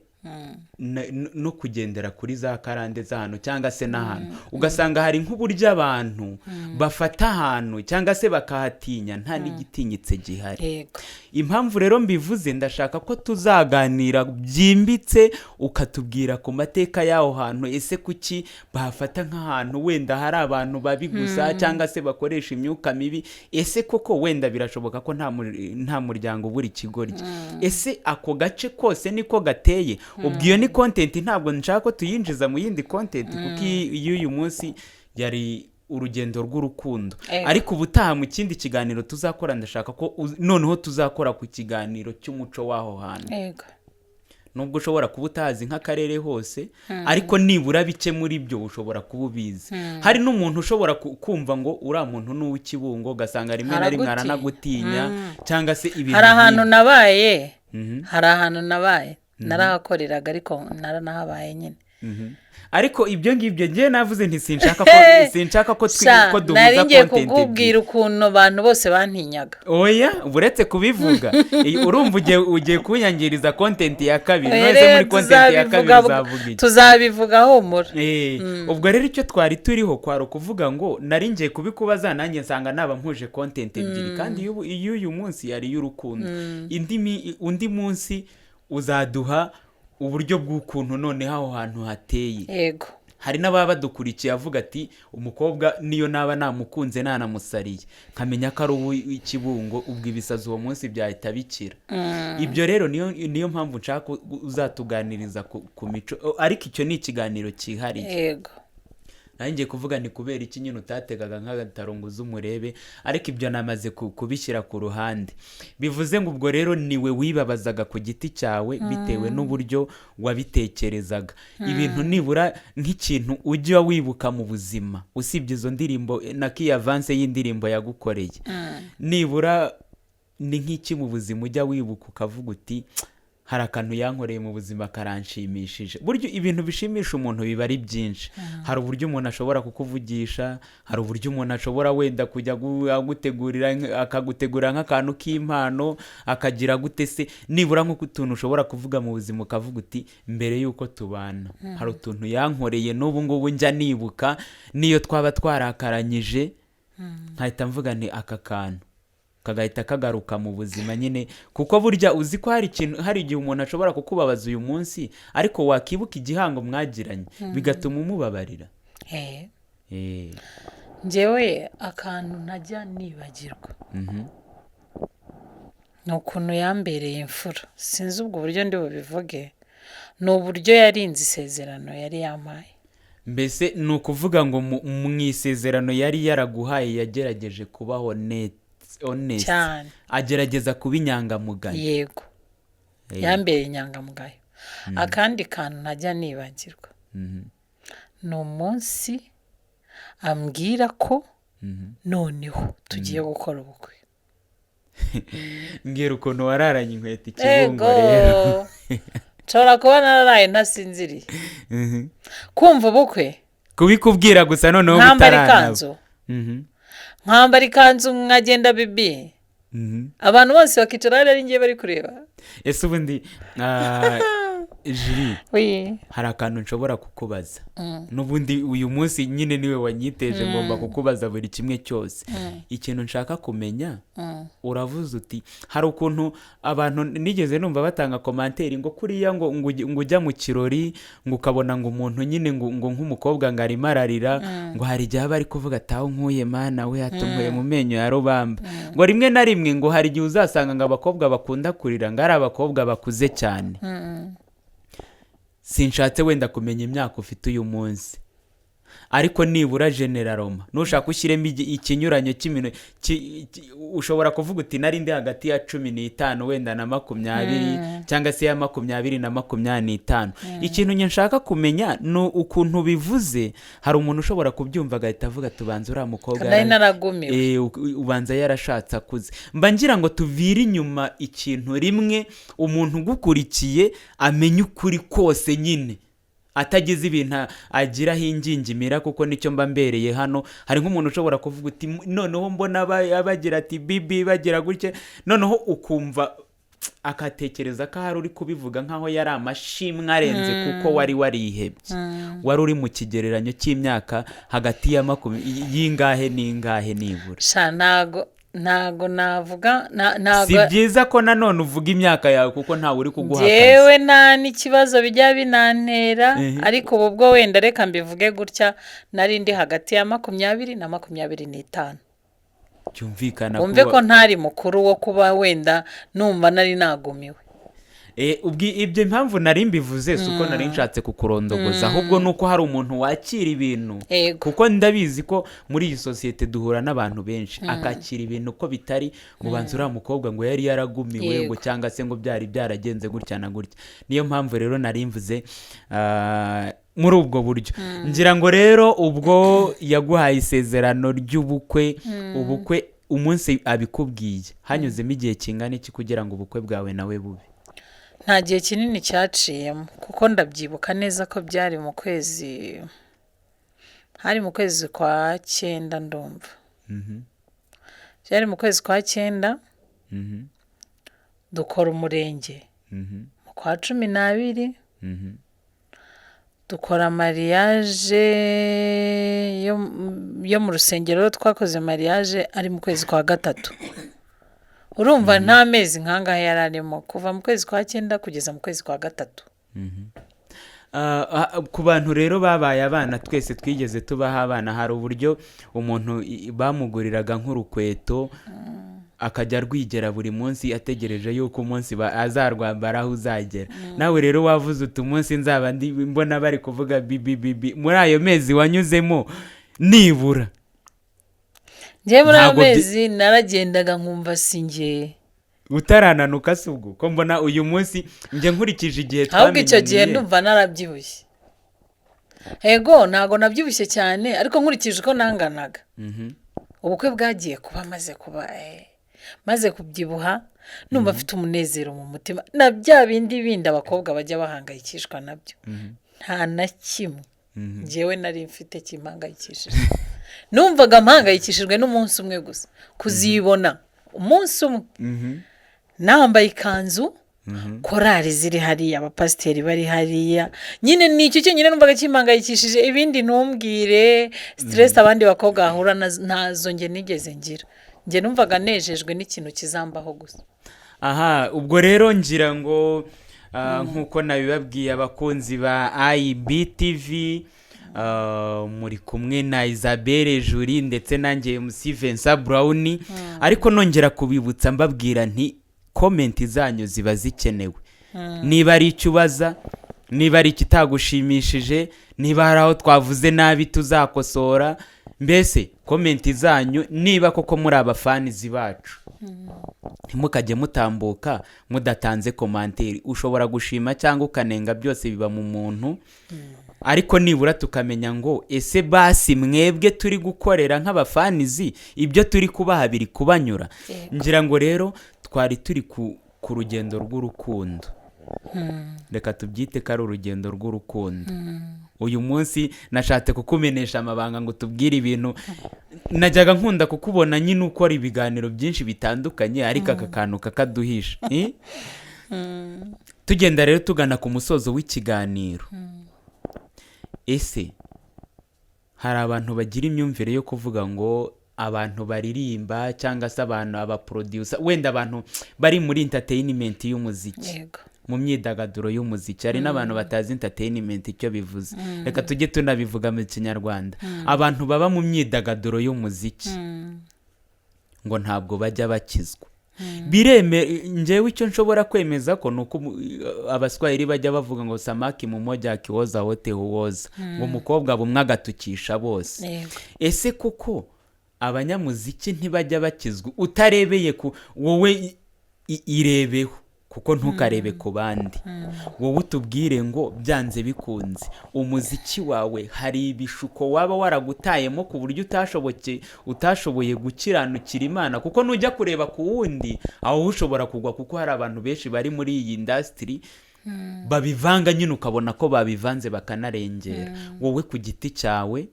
no kugendera kuri za karande z'ahantu cyangwa se n'ahantu, ugasanga hari nk'uburyo abantu bafata ahantu cyangwa se bakahatinya nta n'igitinyitse gihari. Impamvu rero mbivuze, ndashaka ko tuzaganira byimbitse, ukatubwira ku mateka y'aho hantu. Ese kuki bahafata nk'ahantu wenda hari abantu babi gusa cyangwa se bakoresha imyuka mibi? Ese koko wenda birashoboka ko nta muryango ubura ikigoryi? Ese ako gace kose niko gateye? Ubwo iyo ni content, ntabwo nshaka ko tuyinjiza mu yindi content, kuko iy'uyu munsi yari urugendo rw'urukundo. Ariko ubutaha mu kindi kiganiro tuzakora, ndashaka ko noneho tuzakora ku kiganiro cy'umuco w'aho hantu. Nubwo ushobora kuba utazi nk'akarere hose, ariko nibura bike muri byo ushobora kuba ubizi. Hari n'umuntu ushobora kumva ngo uriya muntu ni uw'Ikibungo, ugasanga rimwe na rimwe Aragutinya. aranagutinya cyangwa se ibintu Hari ahantu nk'ibyo. nabaye, hari ahantu nabaye, narahakoreraga, ariko naranahabaye nyine. Ariko ibyo ngibyo ngewe navuze nti sinshaka ko Sha, ko duhuza nari ngiye content ebyiri. kukubwira ukuntu abantu bose bantinyaga. Oya, uretse kubivuga. Urumva ugiye kunyangiriza content ya kabiri. Oya, None se rero muri content ya kabiri uzavuga iki? Tuzabivuga, humura. Ubwo rero icyo twari turiho kwari ukuvuga ngo nari ngiye kubikubaza, nanjye nsanga naba mpuje content ebyiri, kandi iy'uyu munsi yari iy'urukundo. Undi munsi uzaduha uburyo bw'ukuntu noneho aho hantu hateye. Hari n'ababa badukurikiye avuga ati: "Umukobwa niyo naba namukunze nanamusariye, nkamenya ko ari uw'Ikibungo, ubwo ibisazi uwo munsi byahita bikira." Ibyo rero niyo mpamvu nshaka ko uzatuganiriza ku mico. Ariko icyo ni ikiganiro cyihariye. Nanjye ngiye kuvuga ni kubera iki nyine utategaga nk'agataro ngo uze umurebe, ariko ibyo namaze kubishyira ku ruhande. Bivuze ngo ubwo rero niwe wibabazaga ku giti cyawe bitewe n'uburyo wabitekerezaga ibintu. Nibura nk'ikintu ujya wibuka mu buzima, usibye izo ndirimbo na kiya avance y'indirimbo yagukoreye, nibura ni nk'iki mu buzima ujya wibuka ukavuga uti: Hari akantu yankoreye mu buzima karanshimishije. Burya ibintu bishimisha umuntu biba ari byinshi. Hari uburyo umuntu ashobora kukuvugisha, hari uburyo umuntu ashobora wenda kujya agutegurira akagutegurira nk'akantu k'impano, akagira gute se, nibura nk'uko utuntu ushobora kuvuga mu buzima ukavuga uti: "Mbere y'uko tubana hari utuntu yankoreye n'ubu ngubu njya nibuka, n'iyo twaba twarakaranyije nkahita mvuga nti aka kantu kagahita kagaruka mu buzima nyine." Kuko burya uzi ko hari ikintu, hari igihe umuntu ashobora kukubabaza uyu munsi, ariko wakibuka igihango mwagiranye bigatuma umubabarira. Njyewe akantu ntajya nibagirwa ni ukuntu yambereye imfura. Sinzi ubwo buryo ndi bubivuge, ni uburyo yarinze isezerano yari yampaye. Mbese ni ukuvuga ngo mu isezerano yari yaraguhaye yagerageje kuba honest Cyane. agerageza kuba inyangamugayo. Yego. Yambereye inyangamugayo. Akandi kantu ntajya nibagirwa ni umunsi ambwira ko noneho tugiye gukora ubukwe. Mbwira ukuntu wararanye inkweto ikibungo Ego. rero. Nshobora kuba nararaye ntasinziriye kumva ubukwe. Kubikubwira gusa noneho Nkambara bitaranaba. ikanzu, nkambara ikanzu nkagenda bibi, abantu bose bakicara hariya ari njye bari kureba. Ese ubundi, Jiri, Oui. hari akantu nshobora kukubaza? N'ubundi uyu munsi nyine niwe wanyiteje, ngomba kukubaza buri kimwe cyose. Ikintu nshaka kumenya, uravuze uti hari ukuntu abantu nigeze numva batanga commentaire ngo kuriya ngo ujya mu kirori, ngo ukabona ngo umuntu nyine ngo nk'umukobwa ngo arimo ararira, ngo hari igihe aba ari kuvuga ati: "Aho nkuye Mana we, atunkuye mu menyo ya rubamba." Ngo rimwe na rimwe ngo hari igihe uzasanga ngo abakobwa bakunda kurira ngo ari abakobwa bakuze cyane. Sinshatse wenda kumenya imyaka ufite uyu munsi, ariko nibura généralement nushaka ushyiremo ikinyuranyo cy'imino ushobora kuvuga uti: "Nari ndi hagati ya 15 wenda na 20, cyangwa se ya 20 na 25." Ikintu njye nshaka kumenya ni ukuntu bivuze. Hari umuntu ushobora kubyumva agahita avuga: "Tubanza uriya mukobwa Nari naragumiwe. Ubanza yarashatse akuze." Mba ngira ngo tuvire inyuma ikintu rimwe, umuntu ugukurikiye amenye ukuri kose nyine, atagize ibintu agiraho ingingimira, kuko nicyo mba mbereye hano. Hari nk'umuntu ushobora kuvuga uti: "Noneho mbona bagira ati bibi bagira gutya," noneho ukumva akatekereza ko ahari uri kubivuga nk'aho yari amashimwe arenze, kuko wari warihebye. Wari uri mu kigereranyo cy'imyaka hagati ya y'ingahe n'ingahe nibura? Sha, ntago navuga Si ntago. byiza ko nanone uvuga imyaka yawe, kuko ntawe uri kuguha akazi. Njyewe nta n'ikibazo bijya binantera, ariko ubu bwo wenda reka mbivuge gutya: nari ndi hagati ya 20 na 25. Byumvikana. Wumve kuba ko ntari mukuru wo kuba wenda numva nari nagumiwe. Ibyo impamvu nari mbivuze si uko nari nshatse kukurondogoza, ahubwo ni uko hari umuntu wakira ibintu, kuko ndabizi ko muri iyi sosiyete duhura n'abantu benshi, akakira ibintu uko bitari, ngo banza uriya mukobwa ngo yari yaragumiwe, ngo cyangwa se ngo byari byaragenze gutya na gutya. Niyo mpamvu rero nari mvuze muri ubwo buryo. Ngira ngo rero ubwo yaguhaye isezerano ry'ubukwe, ubukwe umunsi abikubwiye hanyuzemo igihe kingana iki kugira ngo ubukwe bwawe nawe bube? Nta gihe kinini cyaciyemo, kuko ndabyibuka neza ko byari mu kwezi, hari mu kwezi kwa cyenda. Ndumva byari mu kwezi kwa cyenda, dukora umurenge mu kwa 12, dukora mariage yo mu rusengero. Twakoze mariage ari mu kwezi kwa gatatu. Urumva nta mezi nk'angahe yari arimo kuva mu kwezi kwa cyenda kugeza mu kwezi kwa gatatu. Ku bantu rero babaye abana, twese twigeze tubaho abana, hari uburyo umuntu bamuguriraga nk'urukweto akajya arwigera buri munsi, ategereje yuko umunsi azarwambara aho uzagera. Nawe rero wavuze uti: "Umunsi nzaba ndi mbona bari kuvuga bibi bibi." Muri ayo mezi wanyuzemo nibura? Njyewe muri ayo Ntabwo mezi naragendaga nkumva si njye. Utarananuka si ubwo ko mbona uyu munsi njye nkurikije igihe Ahubwo icyo gihe twamenyaniye. ndumva narabyibushye. Ego, ntabwo nabyibushye cyane, ariko nkurikije uko nanganaga, ubukwe bwagiye kuba maze kuba. Maze kubyibuha numva mfite umunezero mu mutima, na bya bindi bindi abakobwa bajya bahangayikishwa nabyo, nta na kimwe njyewe nari mfite kimpangayikishije. Numvaga mpangayikishijwe n'umunsi umwe gusa, kuzibona umunsi umwe nambaye ikanzu, korari ziri hariya, abapasiteri bari hariya. Nyine ni icyo cyonyine numvaga kimpangayikishije. Ibindi ntumbwire, stress abandi bakobwa bahura nazo njye nigeze ngira. Njye numvaga nejejwe n'ikintu kizambaho gusa. Aha, ubwo rero ngira ngo nk'uko nabibabwiye, abakunzi ba IBTV, muri kumwe na Isabelle Julie ndetse nanjye MC Vincent Brown. Ariko nongera kubibutsa, mbabwira nti comment zanyu ziba zikenewe. Niba ari icyo ubaza, niba ari ikitagushimishije, niba hari aho twavuze nabi tuzakosora, mbese comment zanyu, niba koko muri abafanizi bacu, ntimukajye mutambuka mudatanze commentaire. Ushobora gushima cyangwa ukanenga, byose biba mu muntu, ariko nibura tukamenya ngo ese basi mwebwe turi gukorera nk'abafanizi, ibyo turi kubaha biri kubanyura? Ngira ngo rero twari turi ku rugendo rw'urukundo, reka tubyite ko ari urugendo rw'urukundo. Uyu munsi nashatse kukumenesha amabanga ngo tubwire ibintu najyaga nkunda kukubona nyine ukora ibiganiro byinshi bitandukanye, ariko aka kantu kakaduhisha. Eh? Tugenda rero tugana ku musozo w'ikiganiro. Ese hari abantu bagira imyumvire yo kuvuga ngo abantu baririmba cyangwa se abantu abaproducer, wenda abantu bari muri entertainment y'umuziki, mu myidagaduro y'umuziki? Hari n'abantu batazi entertainment icyo bivuze, reka tujye tunabivuga mu Kinyarwanda. Abantu baba mu myidagaduro y'umuziki ngo ntabwo bajya bakizwa. Bireme njyewe icyo nshobora kwemeza ko ni uko Abaswahili bajya bavuga ngo "Samaki mmoja akioza wote huoza", ngo umukobwa bumwe agatukisha bose. Ese koko abanyamuziki ntibajya bakizwa? Utarebeye ku wowe, irebeho, kuko ntukarebe ku bandi. Wowe utubwire ngo byanze bikunze umuziki wawe hari ibishuko waba waragutayemo ku buryo utashoboye gukiranukira Imana? Kuko nujya kureba ku wundi, aho ushobora kugwa, kuko hari abantu benshi bari muri iyi industry babivanga nyine, ukabona ko babivanze bakanarengera. Wowe ku giti cyawe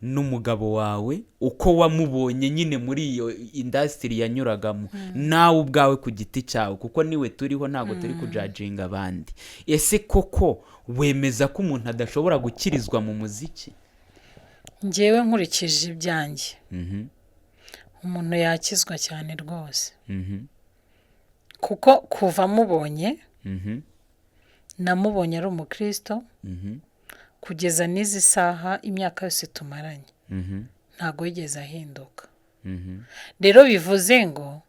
n'umugabo wawe, uko wamubonye nyine muri iyo industry yanyuragamo, nawe ubwawe ku giti cyawe, kuko niwe turiho, ntabwo turi kujudginga abandi, ese koko wemeza ko umuntu adashobora gukirizwa mu muziki? Njyewe nkurikije ibyanjye, umuntu yakizwa cyane rwose, kuko kuva mubonye, namubonye ari umukristo, kugeza n'izi saha, imyaka yose tumaranye, ntabwo yigeze ahinduka. Rero bivuze ngo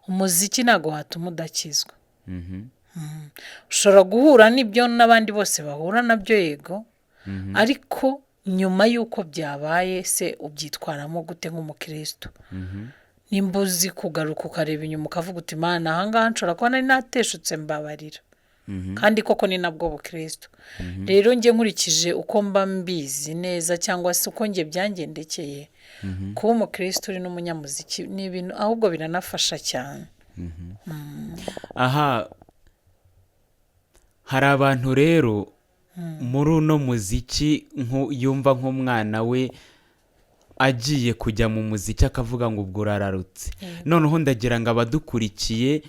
umuziki ntabwo watuma udakizwa. Ushobora guhura n'ibyo n'abandi bose bahura nabyo, yego, ariko nyuma y'uko byabaye se ubyitwaramo gute nk'umukristo? Nimba uzi kugaruka ukareba inyuma ukavuga uti: "Imana, ahangaha nshobora kuba nari nateshutse, mbabarira." Kandi koko ni nabwo bukristo. Rero njye nkurikije uko mba mbizi neza, cyangwa se uko njye byangendekeye, kuba umukristo uri n'umunyamuziki ni ibintu ahubwo biranafasha cyane. Aha hari abantu rero muri uno muziki yumva nk'umwana we agiye kujya mu muziki akavuga ngo ubwo urararutse. Noneho ndagira ngo abadukurikiye,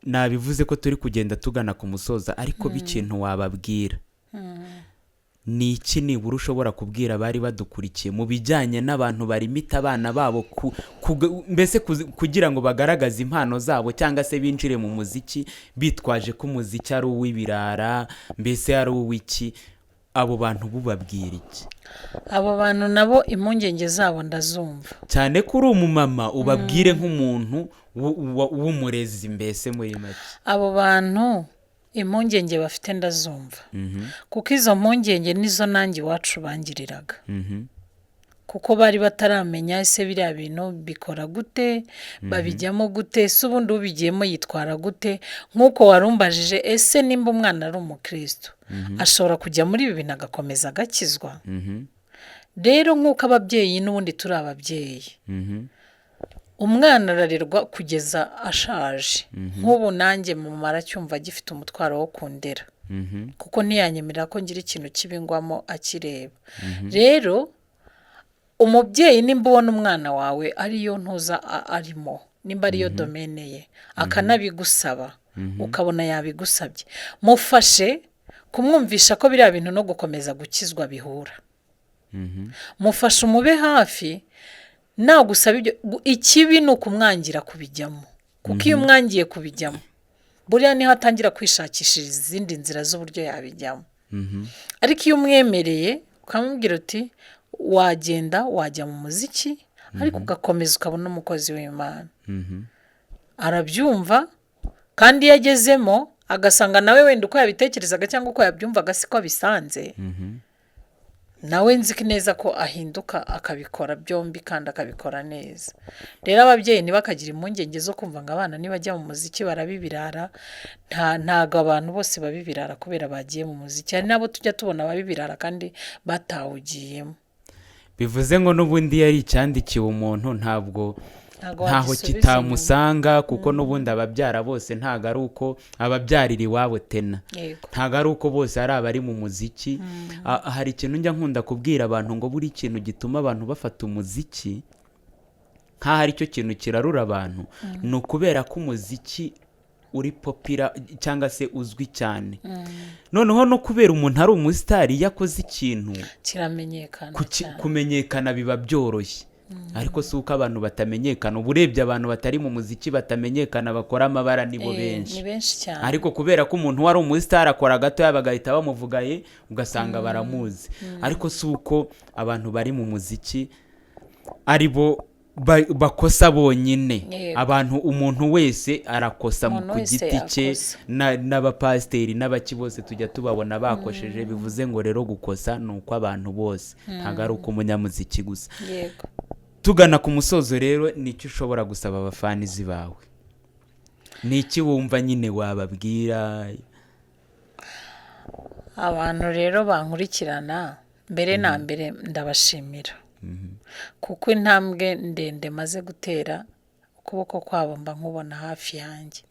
nabivuze ko turi kugenda tugana ku musoza, ariko b'ikintu wababwira ni iki nibura ushobora kubwira abari badukurikiye mu bijyanye n'abantu barimita abana babo mbese kugira ngo bagaragaze impano zabo cyangwa se binjire mu muziki, bitwaje ko umuziki ari uw'ibirara, mbese ari uw'iki? Abo bantu bubabwira iki? Abo bantu nabo impungenge zabo ndazumva. Cyane ko uri umumama, ubabwire nk'umuntu w'umurezi, mbese muri make. Abo bantu impungenge bafite ndazumva, kuko izo mpungenge nizo nanjye iwacu bangiriraga, kuko bari bataramenya: ese biriya bintu bikora gute, babijyamo gute, ese ubundi ubigiyemo yitwara gute? Nk'uko warumbajije, ese nimba umwana ari umukristo ashobora kujya muri ibi bintu agakomeza agakizwa? Rero nk'uko ababyeyi n'ubundi turi ababyeyi. Umwana ararerwa kugeza ashaje. Nk'ubu nanjye mama aracyumva agifite umutwaro wo kundera, kuko ntiyanyemerera ko ngira ikintu kibi ngwamo akireba. Rero umubyeyi, nimba ubona umwana wawe ariyo ntuza arimo, nimba ariyo domaine ye, akanabigusaba, ukabona yabigusabye, mufashe kumwumvisha ko biriya bintu no gukomeza gukizwa bihura. Mufashe, umube hafi nagusaba ibyo. Ikibi ni ukumwangira kubijyamo, kuko iyo umwangiye kubijyamo, buriya niho atangira kwishakishiriza izindi nzira z'uburyo yabijyamo. Ariko iyo umwemereye, ukamubwira uti: "Wagenda, wajya mu muziki, ariko ugakomeza ukabona umukozi w'Imana," arabyumva. Kandi iyo agezemo agasanga nawe wenda uko yabitekerezaga cyangwa uko yabyumvaga siko abisanze, nawe nzi neza ko ahinduka akabikora byombi kandi akabikora neza. Rero ababyeyi ntibakagire impungenge zo kumva ngo abana nibajya mu muziki barabibirara. Ntago abantu bose babibirara kubera bagiye mu muziki. Hari n'abo tujya tubona babibirara kandi batawugiyemo. Bivuze ngo n'ubundi iyo ari icyandikiwe umuntu, ntabwo Ntabwo ntaho wagisubiza inyuma. kitamusanga, kuko n'ubundi ababyara bose ntabwo ari uko ababyarira iwabo tena, ntabwo ari uko bose ari abari mu muziki. Hari ikintu njya nkunda kubwira abantu, ngo buri kintu gituma abantu bafata umuziki nk'aho ari cyo kintu kirarura abantu, ni ukubera ko umuziki uri popular cyangwa se uzwi cyane, noneho no kubera umuntu ari umusitari, iyo akoze ikintu kiramenyekana cyane. Kumenyekana biba byoroshye. Ariko si uko abantu batamenyekana. Uba urebye abantu batari mu muziki batamenyekana bakora amabara nibo benshi. Ni benshi cyane. Ariko kubera ko umuntu wari umusitari akora gatoya bagahita bamuvugaye, ugasanga baramuzi. Ariko si uko abantu bari mu muziki ari bo bakosa bonyine. Abantu, umuntu wese arakosa Umuntu ku wese giti cye. yakosa. N'abapasiteri n'abaki bose tujya tubabona bakosheje. Bivuze ngo rero gukosa ni uko abantu bose, ntabwo ari uko umunyamuziki gusa. Tugana ku musozo rero, nicyo ushobora gusaba abafanizi bawe? Ni iki wumva nyine wababwira? Abantu rero bankurikirana, mbere na mbere ndabashimira, kuko intambwe ndende maze gutera, ukuboko kwabo mba nkubona hafi yanjye.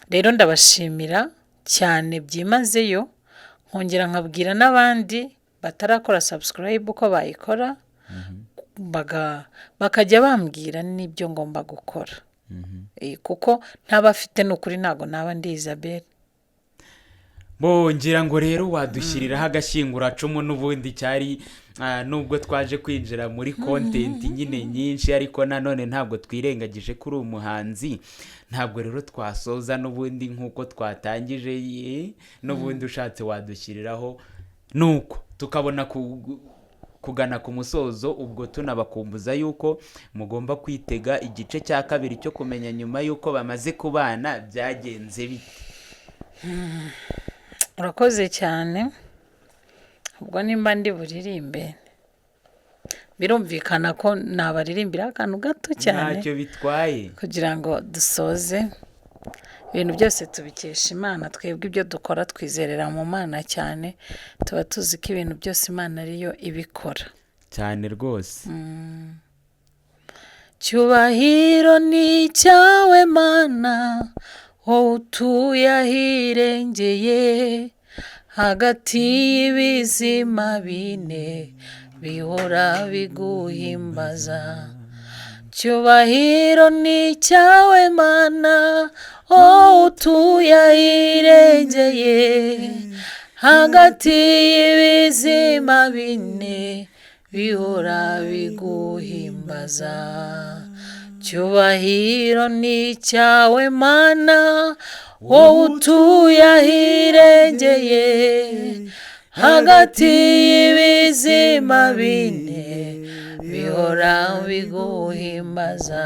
Rero ndabashimira cyane byimazeyo, nkongera nkabwira n'abandi batarakora subscribe uko bayikora, bakajya bambwira n'ibyo ngomba gukora. Kuko ntabafite ni ukuri ntabwo naba ndi Isabelle. Bo ngira ngo rero wadushyiriraho agashyinguracumu n'ubundi cyari nubwo twaje kwinjira muri content nyine nyinshi, ariko nanone ntabwo twirengagije ko uri umuhanzi. Ntabwo rero twasoza n'ubundi nk'uko twatangije, n'ubundi ushatse wadushyiriraho, nuko tukabona kugana ku musozo. Ubwo tunabakumbuza yuko mugomba kwitega igice cya kabiri cyo kumenya nyuma y'uko bamaze kubana byagenze bite. Urakoze cyane. Ubwo nimba ndi buririmbe, birumvikana ko nabaririmbira akantu gato cyane Ntacyo bitwaye. kugira ngo dusoze. Ibintu byose tubikesha Imana. Twebwe ibyo dukora twizerera mu Mana cyane, tuba tuzi ko ibintu byose Imana ariyo ibikora. Cyane rwose. Cyubahiro ni icyawe Mana, wowe utuye ahirengeye, hagati y'ibizima bine bihora biguhimbaza. Cyubahiro ni icyawe Mana, wowe utuye ahirengeye, hagati y'ibizima bine bihora biguhimbaza. Cyubahiro ni icyawe Mana, wowe utuye ahirengeye, hagati y'ibizima bine bihora biguhimbaza.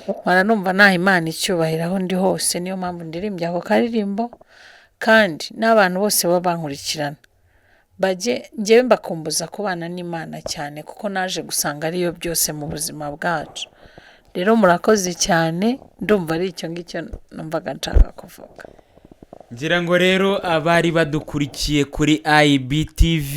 Mpora numva naha Imana icyubahiro aho ndi hose, niyo mpamvu ndirimbye ako karirimbo. Kandi n'abantu bose baba bankurikirana bajye, njyewe mbakumbuza kubana n'Imana cyane, kuko naje gusanga ariyo byose mu buzima bwacu. Rero murakoze cyane, ndumva ari icyo ngicyo numvaga nshaka kuvuga. Ngira ngo rero abari badukurikiye kuri IBTV,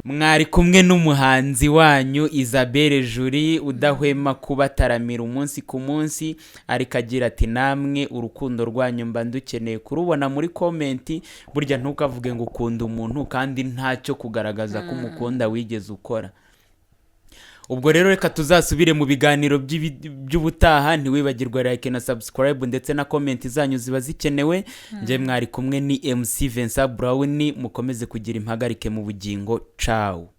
mwari kumwe n'umuhanzi wanyu Isabelle Julie, udahwema kubataramira umunsi ku munsi, ariko agira ati: "Namwe urukundo rwanyu mba ndukeneye kurubona muri comment." Burya ntukavuge ngo ukunda umuntu kandi ntacyo kugaragaza ko umukunda wigeze ukora. Ubwo rero reka tuzasubire mu biganiro by'ubutaha. Ntiwibagirwe like na subscribe, ndetse na comment zanyu ziba zikenewe. Njye mwari kumwe ni MC Vincent Brown. Mukomeze kugira impagarike mu bugingo. Ciao.